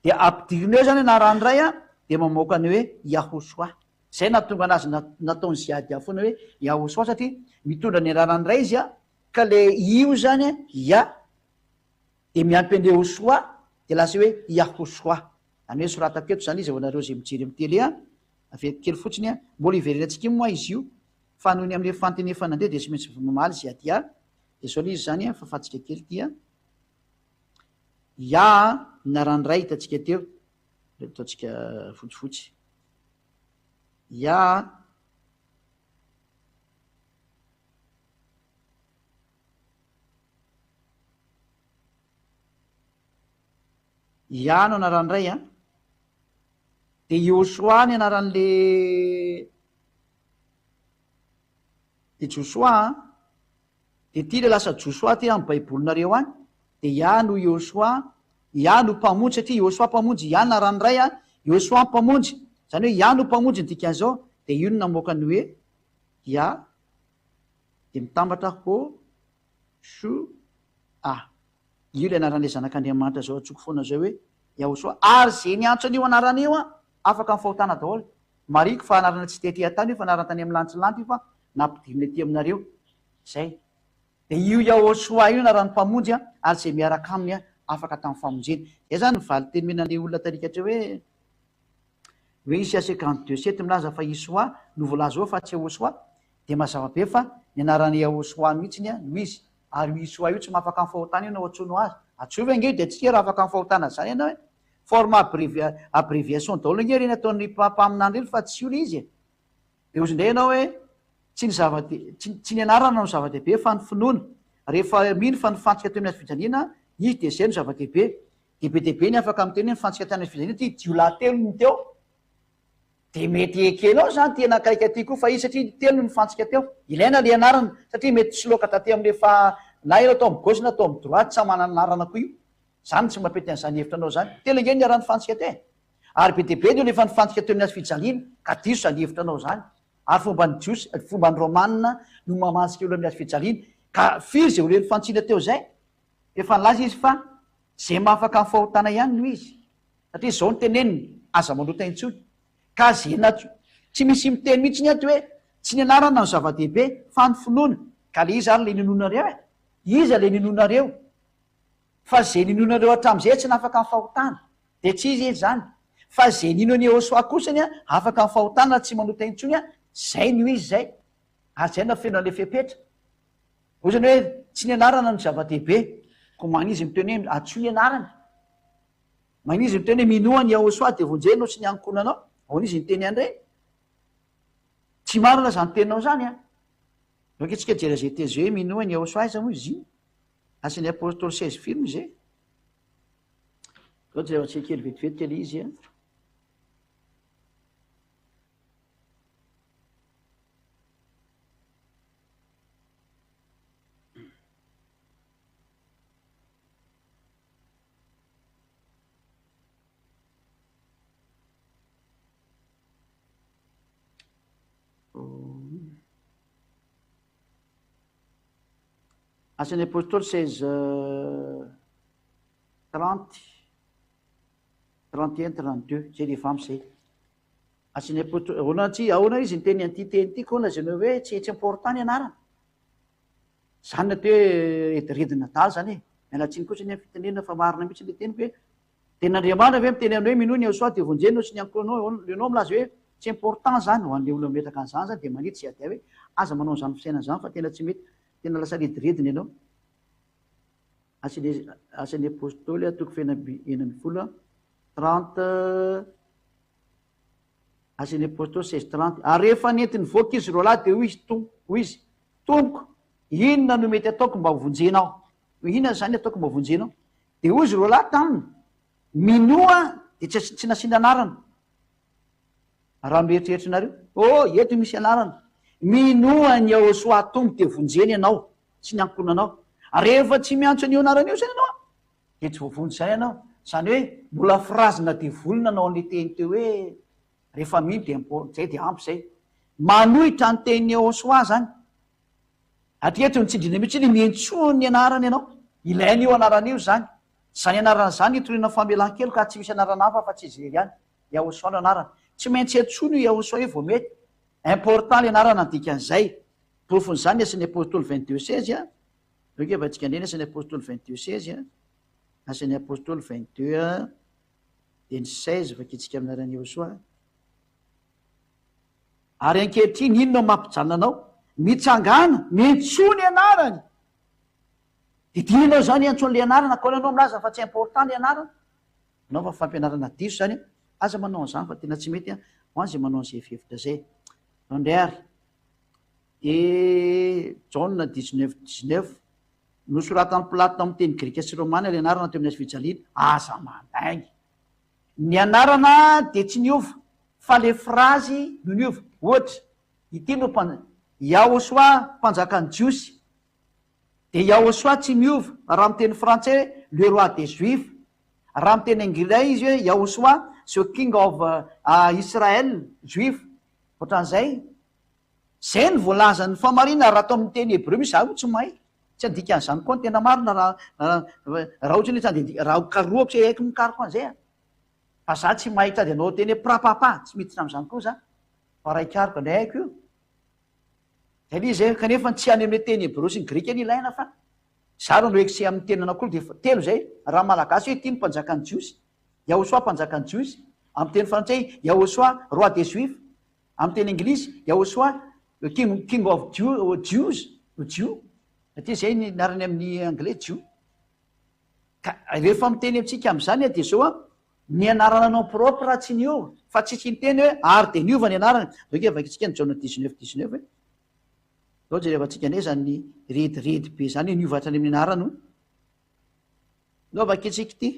dia ampidirina eo zany anaran'ny ray an, dia mamoaka ny hoe Yahosoa. Zay nahatonga anazy nataon'i Ziadia foana hoe Yahosoa satria mitondra ny anaran'ny ray izy an, Ka le io zany an, Yah, dia miampy an'le Hosoa, dia lasa hoe Yahoshoa. Zany hoe soratako eto zany izy ho anareo izay mijery amin'ny télé an, averiko kely fotsiny an, mbola hiverenantsika io moa izy io, fa noho ny amin'le fantiny efa nandeha dia tsy maintsy mamaly izy aty an, dia zao le izy zany an, fafantsika kely ity an, Yah ny anaran'ny ray hitantsika teo, ataontsika fotsifotsy, Yah. Yah no anaran'ny ray an. Dia Yoshoa ny anaran'le dia Josoa an. Dia ity le lasa Josoa ty amin'ny baibolinareo any. Dia Yah no Yoshoa, Yah no mpamonjy satria Yoshoa mpamonjy, Yah anaran'ny ray an, Yoshoa mpamonjy. Izany hoe Yah no mpamonjy ny dikan'izao. Dia io no namoaka ny hoe Yah dia mitambatra ho shu a. Io ilay anaran'ilay Zanak'Andriamanitra izao antsoiko foana izao hoe Yahoshua. Ary izay niantso an'io anarana io an, afaka amin'ny fahotana daholo. Marihiko fa anarana tsy tety an-tany io fa anarana tany amin'ny lantsilanty io fa nampidirina ety aminareo. Izay. Dia io Yahoshua io anaran'ny Mpamonjy an, ary izay miaraka aminy an, afaka tamin'ny famonjena. Izay izany ny valin-teny omena an'ilay olona tarika hatreo hoe. Hoe Isa 52 sept milaza fa Isoa no voalaza eo fa tsy Yahosoa dia mazava be fa ny anaran'i Yahosoa mihitsiny no izy ary io Isoa io tsy mahafaka ny fahotana io no antsoinao azy. Antsoy ve ange io dia tsy raha afaka ny fahotana zany ianao e! Forme abbreviation daholo ange ireny ataon'ny mpaminany ireny fa tsy io le izy e! Dia hozy indray ianao hoe tsy ny zava tsy ny anarana no zava-dehibe fa ny finoana. Rehefa mino fa nifantsika teo amin'ny hazo fijaliana izy dia izay no zava-dehibe. Dia be dia be ny afaka miteny hoe nifantsika tany amin'ny fijaliana ity jiolahy telo no teo. Dia mety ekenao izany ity anakaiky aty koa fa izy satria telo no nifantsika teo. Ilaina ilay anarana satria mety tsy loaka taty amin'ilay fa na ianao tao amin'ny gauche na tao amin'ny droite samy manana anarana koa io. Izany tsy mampety an'izany hevitra anao izany. Telo ange no niaraha-nifantsika teo e. Ary be dia be ny olona efa nifantsika teo amin'ny hazo fijaliana ka diso izany hevitra anao izany. Ary fomban'ny Jiosy, fomban'ny Romana no mamantsika olona amin'ny hazo fijaliana. Ka firy izay olona nifantsina teo izay? Efa nilaza izy fa izay mahafaka ny fahotana ihany no izy. Satria izao no teneniny, aza manota intsony. Ka izay natio, tsy misy miteny mihitsy ny ato hoe tsy ny anarana no zava-dehibe fa ny finoana. Ka le iza ary le ninoanareo e? Iza le ninoanareo? Fa izay ninoanareo hatramin'izay tsy nahafaka ny fahotana. Dia tsy izy izy izany. Fa izay nino an'i Yehosua kosany afaka ny fahotana tsy manota intsony, izay no izy izay. Ary izay no feno an'ilay fepetra. Hoy izany hoe tsy ny anarana no zava-dehibe. Koa magn'izy miteny hoe antsoy ny anarany. Magn'izy miteny hoe minoa an'i Yahosua dia vonjeo ianao sy ny ankohonanao. Ahoana izy niteny an'ireny? Tsy marina izany teninao izany an. Donc isika jery izay teny izay hoe minoa an'i Yahosua aiza moa izy iny? Asan'ny Apostoly 16 firy moa izay? Zao jerevantsika kely vetivety ilay izy an. Asan'ny Apôstôly 16 30, 31, 32, zay rehefa ampy zay. Asan'ny Apôstôly, ahoana tsy, ahoana izy niteny an'ity teny ity koa lazainao hoe tsy tsy important ny anarana. Zany ny atao hoe rediredina adala zany e. Miala tsiny kosa anie amin'ny fitenenana fa marina mihitsy ilay teniko hoe tenin'Andriamanitra ve miteny anao hoe minoa ny Yahoshuah dia vonjena ianao sy ny ankohonanao, ianao milaza hoe tsy important zany, ho an'ilay olona mametraka an'izany zany dia manitsy izay ady hoe aza manao an'izany fisainana izany fa tena tsy mety, tena lasa rediredina ianao. Asan'ny Apostoly toko fahenina 16, 30, Asan'ny Apostoly 16, 30. Ary rehefa nenti-nivoaka izy roalahy dia hoy izy, Tompo, hoy izy, Tompoko, inona no mety ataoko mba hovonjena aho? Inona izany ataoko mba hovonjena aho? Dia hoy izy roalahy taminy, Minoa, dia tsy tsy nasiana anarana. Raha mieritreritrnareo, oh, eto misy anarana. Minoa an'i Yahoshuah Tompo dia vonjena ianao sy ny ankohonanao. Rehefa tsy miantso an'io anarana io izany ianao, dia tsy voavonjy izany ianao. Izany hoe mbola phrase-na devoly nanao an'ilay teny teo hoe rehefa mino dia zay dia ampy izay. Manohitra ny tenin'i Yahoshuah izany. Hatreto ny tsindriana mihitsy ny miantsoa ny anarany ianao. Ilaina io anarana io izany. Izany anarana izany hitoriana famelan-keloka ary tsy misy anarana hafa afa-tsy izy irery ihany. Yahoshuah no anarany. Tsy maintsy antsoina io Yahoshuah io vao mety. Important ny anarana ny dikan'izay. Porofon'izany ny Asan'ny Apostoly 22 16 a. Aleo ange vaintsika indray ny Asan'ny Apostoly 22 16 a. Asan'ny Apostoly 22 a, dia ny 16 vakintsika amin'ny anaran'i Yahoshuah. Ary ankehitriny inona no mampijanona anao? Mitsangàna, miantsoa ny anarany! Didina ianao izany hiantso an'ilay anarana, ka ahoana ianao milaza fa tsy important ilay anarana? Anaova fampianarana diso izany, aza manao an'izany fa tena tsy mety ho an'izay manao an'izay hevitra izay. Ndao indray ary. Dia Jaona 19 19, nosoratan'i Pilato tamin'ny teny grika sy romana ilay anarana teo amin'ny hazofijaliana. Aza mandainga. Ny anarana dia tsy niova fa le phrase no niova. Ohatra, ity no mpan, Yahoshua mpanjakan'ny Jiosy. Dia Yahoshua tsy miova, raha miteny frantsay hoe le roi des juifs. Raha miteny anglais izy hoe Yahoshua the king of Israel, juif. Ohatran'izay. Zay no voalazan'ny famarina raha atao amin'ny teny hebreo misy za moa tsy mahay. Tsy handika an'izany koa ny tena marina raha raha ohatra hoe tsy handeha raha karohako tsy haiko mikaroka an'izay a. Fa za tsy mahay tady anao teny hoe prapapa, tsy miditra amin'izany koa za. Fa raha hikaroka indray haiko io. Zay le izy e, kanefa tsy any amin'ny teny hebreo sy ny grika ny ilaina fa za raha no excès amin'ny teny anankiroa dia efa telo zay, raha malagasy hoe ity ny mpanjakan'ny jiosy, Yahosoa mpanjakan'ny jiosy, amin'ny teny frantsay Yahosoa roi des juifs, Amin'ny teny anglisy, Yahoshua, the king, king of Jew, Jews, Jew, satria izay ny anarany amin'ny anglais, Jew. Ka rehefa miteny amintsika amin'izany dia izao an, ny anarana nom propre tsy niova, fa tsisy niteny hoe ary dia niova ny anarany. Zao ange vakintsika ny Jaona 19 19 hoe, zao jerevantsika anie izany rediredy be izany hoe niova hatrany amin'ny anarany hono. Zao vakintsika ity,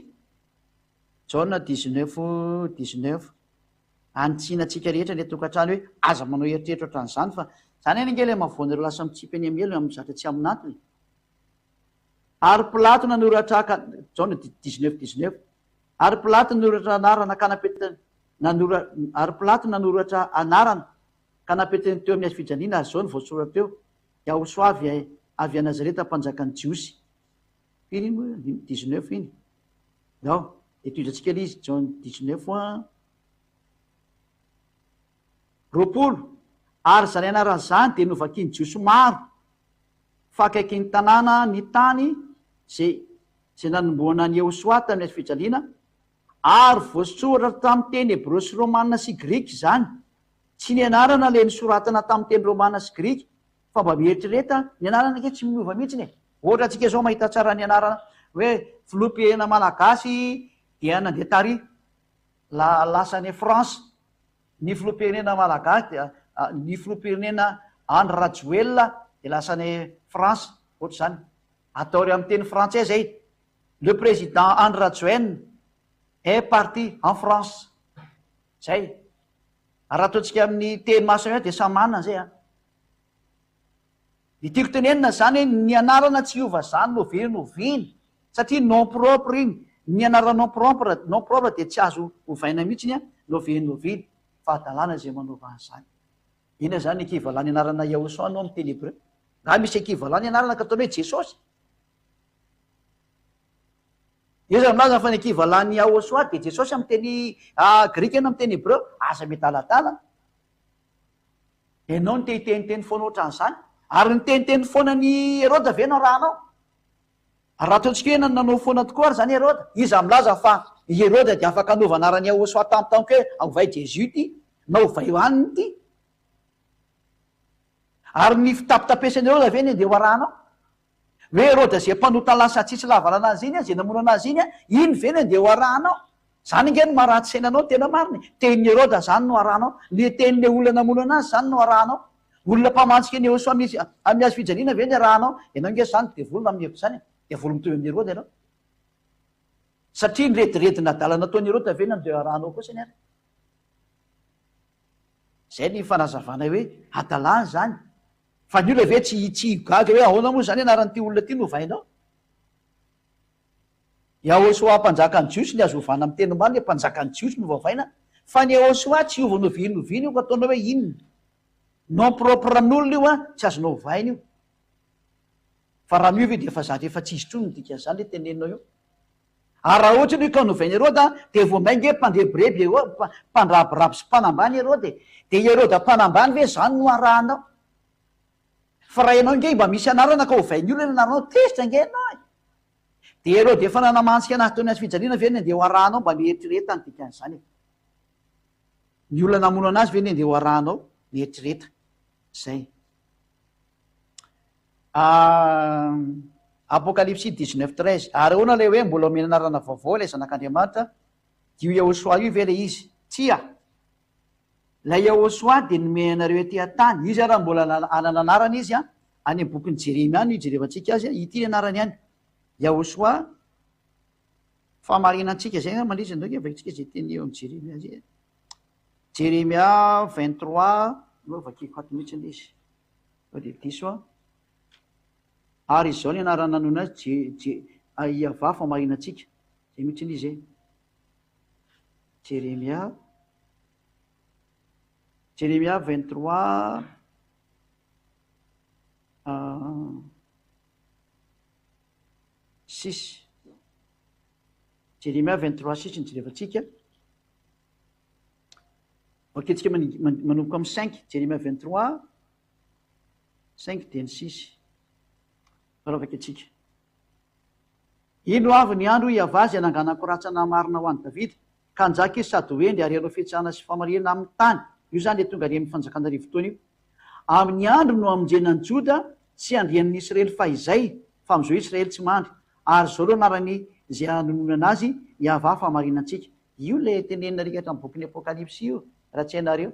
Jaona 19 19. Anitsiana antsika rehetra any an-tokantrano hoe aza manao eritreritra ohatran'izany fa izany anie ange ilay mahavoa an'ireo lasa mitsipy eny amin'ny elo amin'ny zatra tsy amin'antony e. Ary Pilato nanoratra ka, Jaona 19 19, ary Pilato nanoratra anarana ka napetany nanora ary Pilato nanoratra anarana ka napetany teo amin'ny hazofijaliana ary izao no voasoratra teo, Yahosoa avy avy a Nazareta mpanjakan'ny Jiosy. Firy iny moa? 19 iny. Ndao, dia tohizantsika ilay izy, Jaona 19 an. 20, ary izany anarana izany dia novakian'ny Jiosy maro, fa akaikin'ny tanàna ny tany izay izay nanombohana an'i Yehosoa tamin'ny hazo fijaliana, ary voasoratra tamin'ny teny hebreo sy romana sy grika izany. Tsy ny anarana ilay nosoratana tamin'ny teny romana sy grika, fa mba mieritrereta, ny anarana ange tsy miova mihitsy e! Ohatra antsika izao mahita tsara ny anarana hoe filoham-pirenena malagasy dia nandeha tary. La lasa any France ny filoham-pirenena malagasy dia ny filoham-pirenena Andry Rajoelina dia lasa any France ohatr'izany. Ataory amin'ny teny frantsay zay, le président Andry Rajoelina est parti en France. Zay. Ary raha ataontsika amin'ny teny maro samihafa dia samy manana zay an. Ny tiako tenenina zany hoe ny anarana tsy hiova zany n'oviana n'oviana satria nom propre iny, ny anarana nom propre nom propre dia tsy azo ovaina mihitsiny an n'oviana n'oviana, fahadalana izay manova an'izany. Inona zany equivalent ny anarana Yahosoa no amin'ny teny hebreu? Nga misy equivalent ny anarana ka ataony hoe Jesosy? Iza no milaza fa ny ankivalan'i Yahoshuah dia Jesosy amin'ny teny grika na amin'ny teny hebreo? Aza miadaladala. Ianao no te hiteniteny foana ohatran'izany. Ary niteniteny foana an'i Heroda ve no arahanao? Ary raha ataontsika hoe nanao foana tokoa ary izany Heroda, iza milaza fa i Heroda dia afaka hanova anaran'i Yahoshuah tampotampoka hoe ovay Jésus ity, na ovay anona ity? Ary ny fitapitapesan'i Heroda ve no andeha ho arahanao? Hoe Heroda izay mpanota lasa tsisy lavalana azy iny, izay namono anazy iny, iny ve no andeha ho arahanao? Izany ange no maharatsy saina anao, tena marina e! Tenin'i Heroda izany no arahanao, ny tenin'ilay olona namono anazy izany no arahanao. Olona mpamantsika an'i Yehosua misy amin'ny hazo fijaliana ve ny arahanao? Ianao ange izany devoly raha mihevitra izany e! Devoly mitovy amin'i Heroda ianao. Satria ny rediredin'adala nataon'i Heroda ve no andeha arahanao kosa ny ary? Izay ny fanazavanay hoe hadalana izany. Fa ny olona ve tsy tsy gaga hoe ahoana moa izany anaran'ity olona ity no ovainao? Yahoshuah mpanjakan'ny Jiosy ny azo ovana amin'ny teny marina hoe mpanjakan'ny Jiosy no ovaina fa ny Yahoshuah tsy hiova n'oviana n'oviana io ka ataonao hoe inona? Nom propre an'olona io an, tsy azonao ovaina io. Fa raha miova io dia efa zatra efa tsy izy intsony ny dikan'izany ilay teneninao io. Ary raha ohatra io ka novain'i Heroda dia vao mainka hoe mpandrebireby Heroda, mpandrabiraby sy mpanambany Heroda e. Dia i Heroda mpanambany ve izany no arahanao? Fa raha ianao ange mba misy anarana ka ovain'ny olona ny anaranao, tezitra ange ianao e! Dia Heroda efa nanamantsika anazy teo amin'ny hazo fijaliana ve ny andeha ho arahanao? Mba mieritrereta ny dikan'izany e! Ny olona namono anazy ve ny andeha ho arahanao? Mieritrereta. Izay. Apokalypsy 19 13 Ary ahoana ilay hoe mbola omena anarana vaovao ilay Zanak'Andriamanitra? Dia io Yahoshuah io ve ilay izy? Tsia! Ilay Yahoshuah dia nomena anareo ety an-tany. Izy ary mbola hanana anarana izy an, any amin'ny bokin'i Jeremia any no ijerevantsika azy, ity ny anarany any. Yahoshuah, fahamarinantsika, izay angamba ilay izy, andao ange vakintsika izay teny eo amin'i Jeremia izay. Jeremia 23, no vakiko ato mihitsy ilay izy. Sao dia diso aho. Ary izao ny anarana nanona azy, Je, Je, Iavah fahamarinantsika. Izay mihitsy ilay izy e. Jeremia, Jeremia 23, 6. Jeremia 23, 6 no jerevantsika. Vakintsika manomboka amin'ny 5, Jeremia 23, 5 dia ny 6. Raha vakintsika. Indro avy ny andro, hoy Iavah, izay hananganako rantsana marina ho an'i Davida, ka hanjaka izy sady ho hendry ary hanao fitsarana sy famarinana amin'ny tany. Io izany ilay tonga any amin'ny fanjakana arivotaona io. Amin'ny andro no hamonjena an'i Joda sy handrian'ny Israely fahizay, fa amin'izao Israely tsy mandry. Ary izao no anarany izay hanononana azy, Iavah fahamarinantsika. Io ilay tenenina rehetra amin'ny bokin'ny Apokalypsy io, raha tsy hainareo.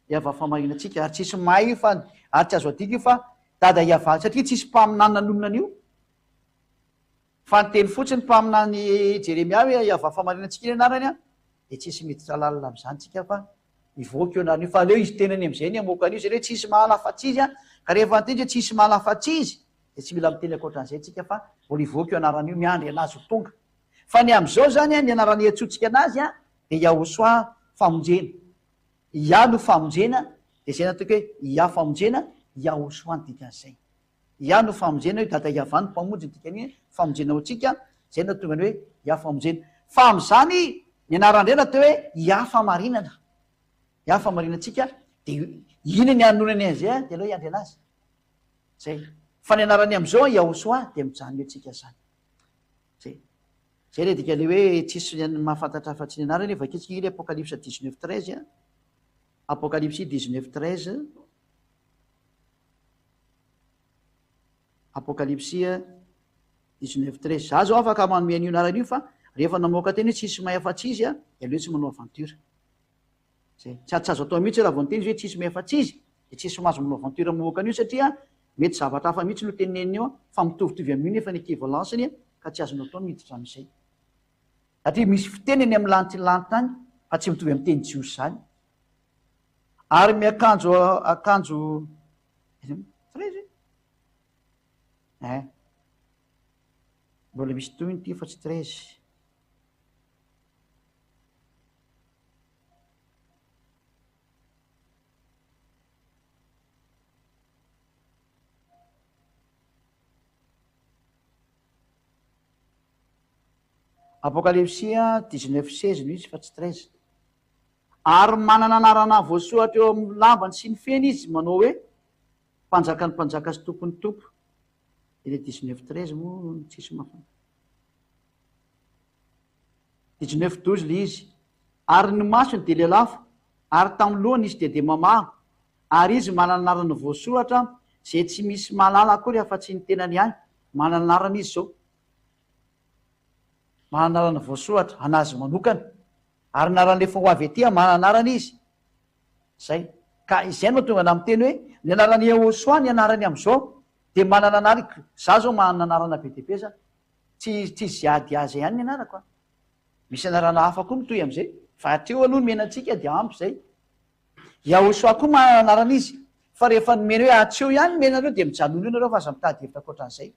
Iavah fahamarinantsika. Ary tsisy mahay io fa, ary tsy azo adika io fa Dada Iavah, satria tsisy mpaminany nanonona an'io. Fa niteny fotsiny mpaminany Jeremia hoe Iavah fahamarinantsika iny anarany an, dia tsisy miditra lalina amin'izany tsika fa mivoaka io anarana io, fa aleo izy tenany amin'izay ny hamoaka an'io satria tsisy mahala afa-tsy izy an, ka rehefa niteny izy hoe tsisy mahala afa-tsy izy dia tsy mila miteny ankoatran'izay tsika fa mbola hivoaka io anarana io, miandry anazy ho tonga. Fa ny amin'izao izany an, ny anarana iantsoantsika anazy an, dia Yahosoa famonjena. Yah no famonjena, dia izay nataoko hoe Yah famonjena, Yahosoa ny dikan'izay. Yah no famonjena io, Dada Yavah no mpamonjy ny dikan'io hoe famonjena ho antsika, izay no nahatonga ny hoe Yah famonjena. Fa amin'izany ny anaran-dray natao hoe Yah fahamarinana. Yah fahamarinantsika, dia iny ny anonany an'izay dia aleo hiandry anazy. Zay. Fa ny anarany amin'izao Yahosoa dia mijanona eo tsika izany. Zay. Zay ilay dikan'ilay hoe tsisy mahafantatra afa-tsy ny anarany, vakitsika iny Apokalypsa 19 13 a. Apokalypsy 19 13. Apokalypsy 19 13. Za zao afaka manome an'io anarana io fa rehefa namoaka teny hoe tsisy mahay afa-tsy izy dia aleo tsy manao aventure. Zay. Sady tsy azo atao mihitsy raha vao niteny izy hoe tsisy mahay afa-tsy izy dia tsisy mahazo manao aventure mamoaka an'io satria mety zavatra hafa mihitsy no teneniny eo fa mitovitovy amin'io nefa ny equivalence-ny ka tsy azonao atao ny miditra amin'izay. Satria misy fiteny any amin'ny lanitra lanitra any fa tsy mitovy amin'ny teny jiosy izany. Ary miakanjo akanjo treize eh. Mbola misy tohiny ity fa tsy treize. Apokalypsy dix-neuf seize no izy fa tsy treize. Ary manana anarana voasoratra eo amin'ny lambany sy ny feny izy manao hoe, Mpanjakan'ny mpanjaka sy Tompon'ny tompo. Ilay dix-neuf treize moa no tsisy mahafantatra. Dix-neuf douze ilay izy. Ary ny masony dia lelafo, ary tamin'ny lohany nisy diadema maro, ary izy manana anarana voasoratra izay tsy misy mahalala akory afa-tsy ny tenany ihany, manana anarana izy izao. Manana anarana voasoratra, an'azy manokana. Ary na raha efa ho avy aty manana anarana izy. Zay. Ka izay no mahatonga anah miteny hoe ny anaran'i Yehosua ny anarany amin'izao dia manana anariko. Za zao manana anarana be dia be za. Tsy tsy Ziadiaza ihany ny anarako an. Misy anarana hafa koa mitohy amin'izay. Fa hatreo aloha nomena antsika dia ampy izay. Yahosua koa manana anarana izy. Fa rehefa nomena hoe hatreo ihany nomena anareo dia mijanona eo nareo fa aza mitady hevitra ankoatran'izay.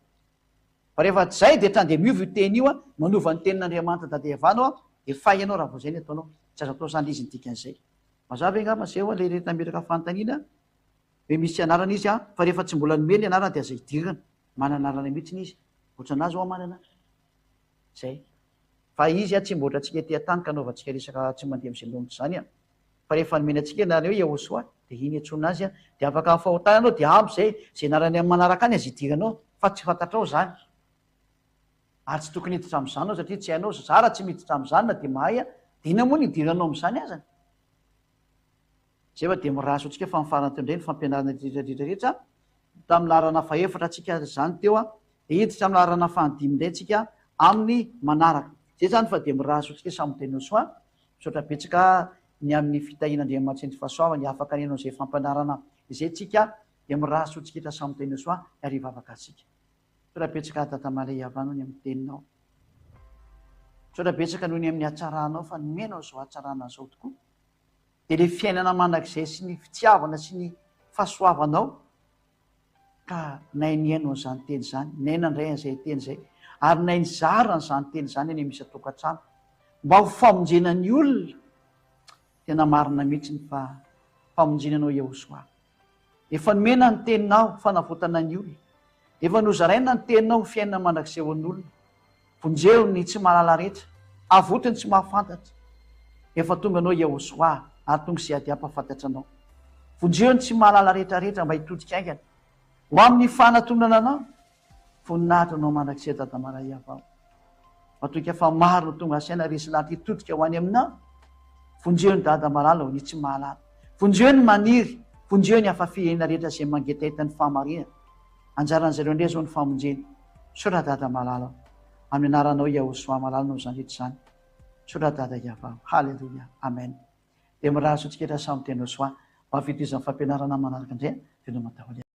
Fa rehefa tsy zay dia trande miova io teny io a, manova ny tenin'Andriamanitra tadiavanao a, dia fay ianao raha vao zay ny ataonao. Tsy azo atao zany izy ny dikan'izay. Mazava ve angamba zay hoa le rehetra nametraka fanontaniana hoe misy anarana izy a, fa rehefa tsy mbola nomena ny anarana dia aza idirana. Manana anarana mihitsiny izy. Ohatranà zao manana. Zay. Fa izy a tsy mba ohatrantsika ety an-tany ka anaovantsika resaka tsy mandeha amin'izay laoniny izany a. Fa rehefa nomena antsika ny anarany hoe Yahoshuah dia iny iantsoana azy a, dia afaka amin'ny fahotana ianao dia ampy izay, izay anarany amin'ny manaraka any aza idiranao fa tsy fantatrao izany. Ary tsy tokony hiditra amin'izany ianao satria tsy hainao, za raha tsy miditra amin'izany na dia mahay aho, dia inona moa no idiranao amin'izany azany? Izay fa dia mirary soa antsika fa ny farany teo indray ny fampianarana rehetra rehetra rehetra, tamin'ny laharana fahefatra tsika izany teo a, dia hiditra amin'ny laharana fahadimy indray tsika amin'ny manaraka. Izay izany fa dia mirary soa antsika samy tena soa. Misaotra betsaka ny amin'ny fitahian'Andriamanitra sy ny fahasoavany afaka nihaino an'izay fampianarana izay tsika dia mirary soa antsika rehetra samy tena soa ary hivavaka antsika. Misaotra betsaka Dada Malay Hava noho ny amin'ny teninao. Misaotra betsaka noho ny amin'ny hatsaranao fa nomenao izao hatsarana izao tokoa. Dia ilay fiainana mandrakizay sy ny fitiavana sy ny fahasoavanao ka nay nihaino an'izany teny izany, nay nandray an'izay teny izay, ary nay nizara an'izany teny izany any amin'ny isan-tokantrano mba ho famonjena ny olona. Tena marina mihitsy ny fa famonjena anao Yahoshuah. Efa nomena ny teninao fanavotana ny olona. Efa nozaraina ny teninao ho fiainana mandrakizay ho an'olona. Vonjeo ny tsy mahalala rehetra, avoty ny tsy mahafantatra. Efa tonga anao Yahoshuah ary tonga izay ady hampahafantatra anao. Vonjeo ny tsy mahalala rehetra rehetra mba hitodika haingana ho amin'ny fanatonana anao. Voninahitra anao mandrakizay Dada Maraiavao. Matokia fa maro no tonga asaina resy lahatra hitodika ho any aminao. Vonjeo ny Dada malala ho ny tsy mahalala. Vonjeo ny maniry, vonjeo ny hafa firenena rehetra izay mangetaheta ny fahamarinana. Anjaran'izareo indray izao ny famonjena. Misaotra Dada malala o. Amin'ny anaranao Yahosoa malala no izany rehetra izany. Misaotra Dada Yavah. Haleloia. Amen. Dia mirary soa antsika rehetra samy tena soa. Mba hahavita izany fampianarana manaraka indray. Veloma daholo.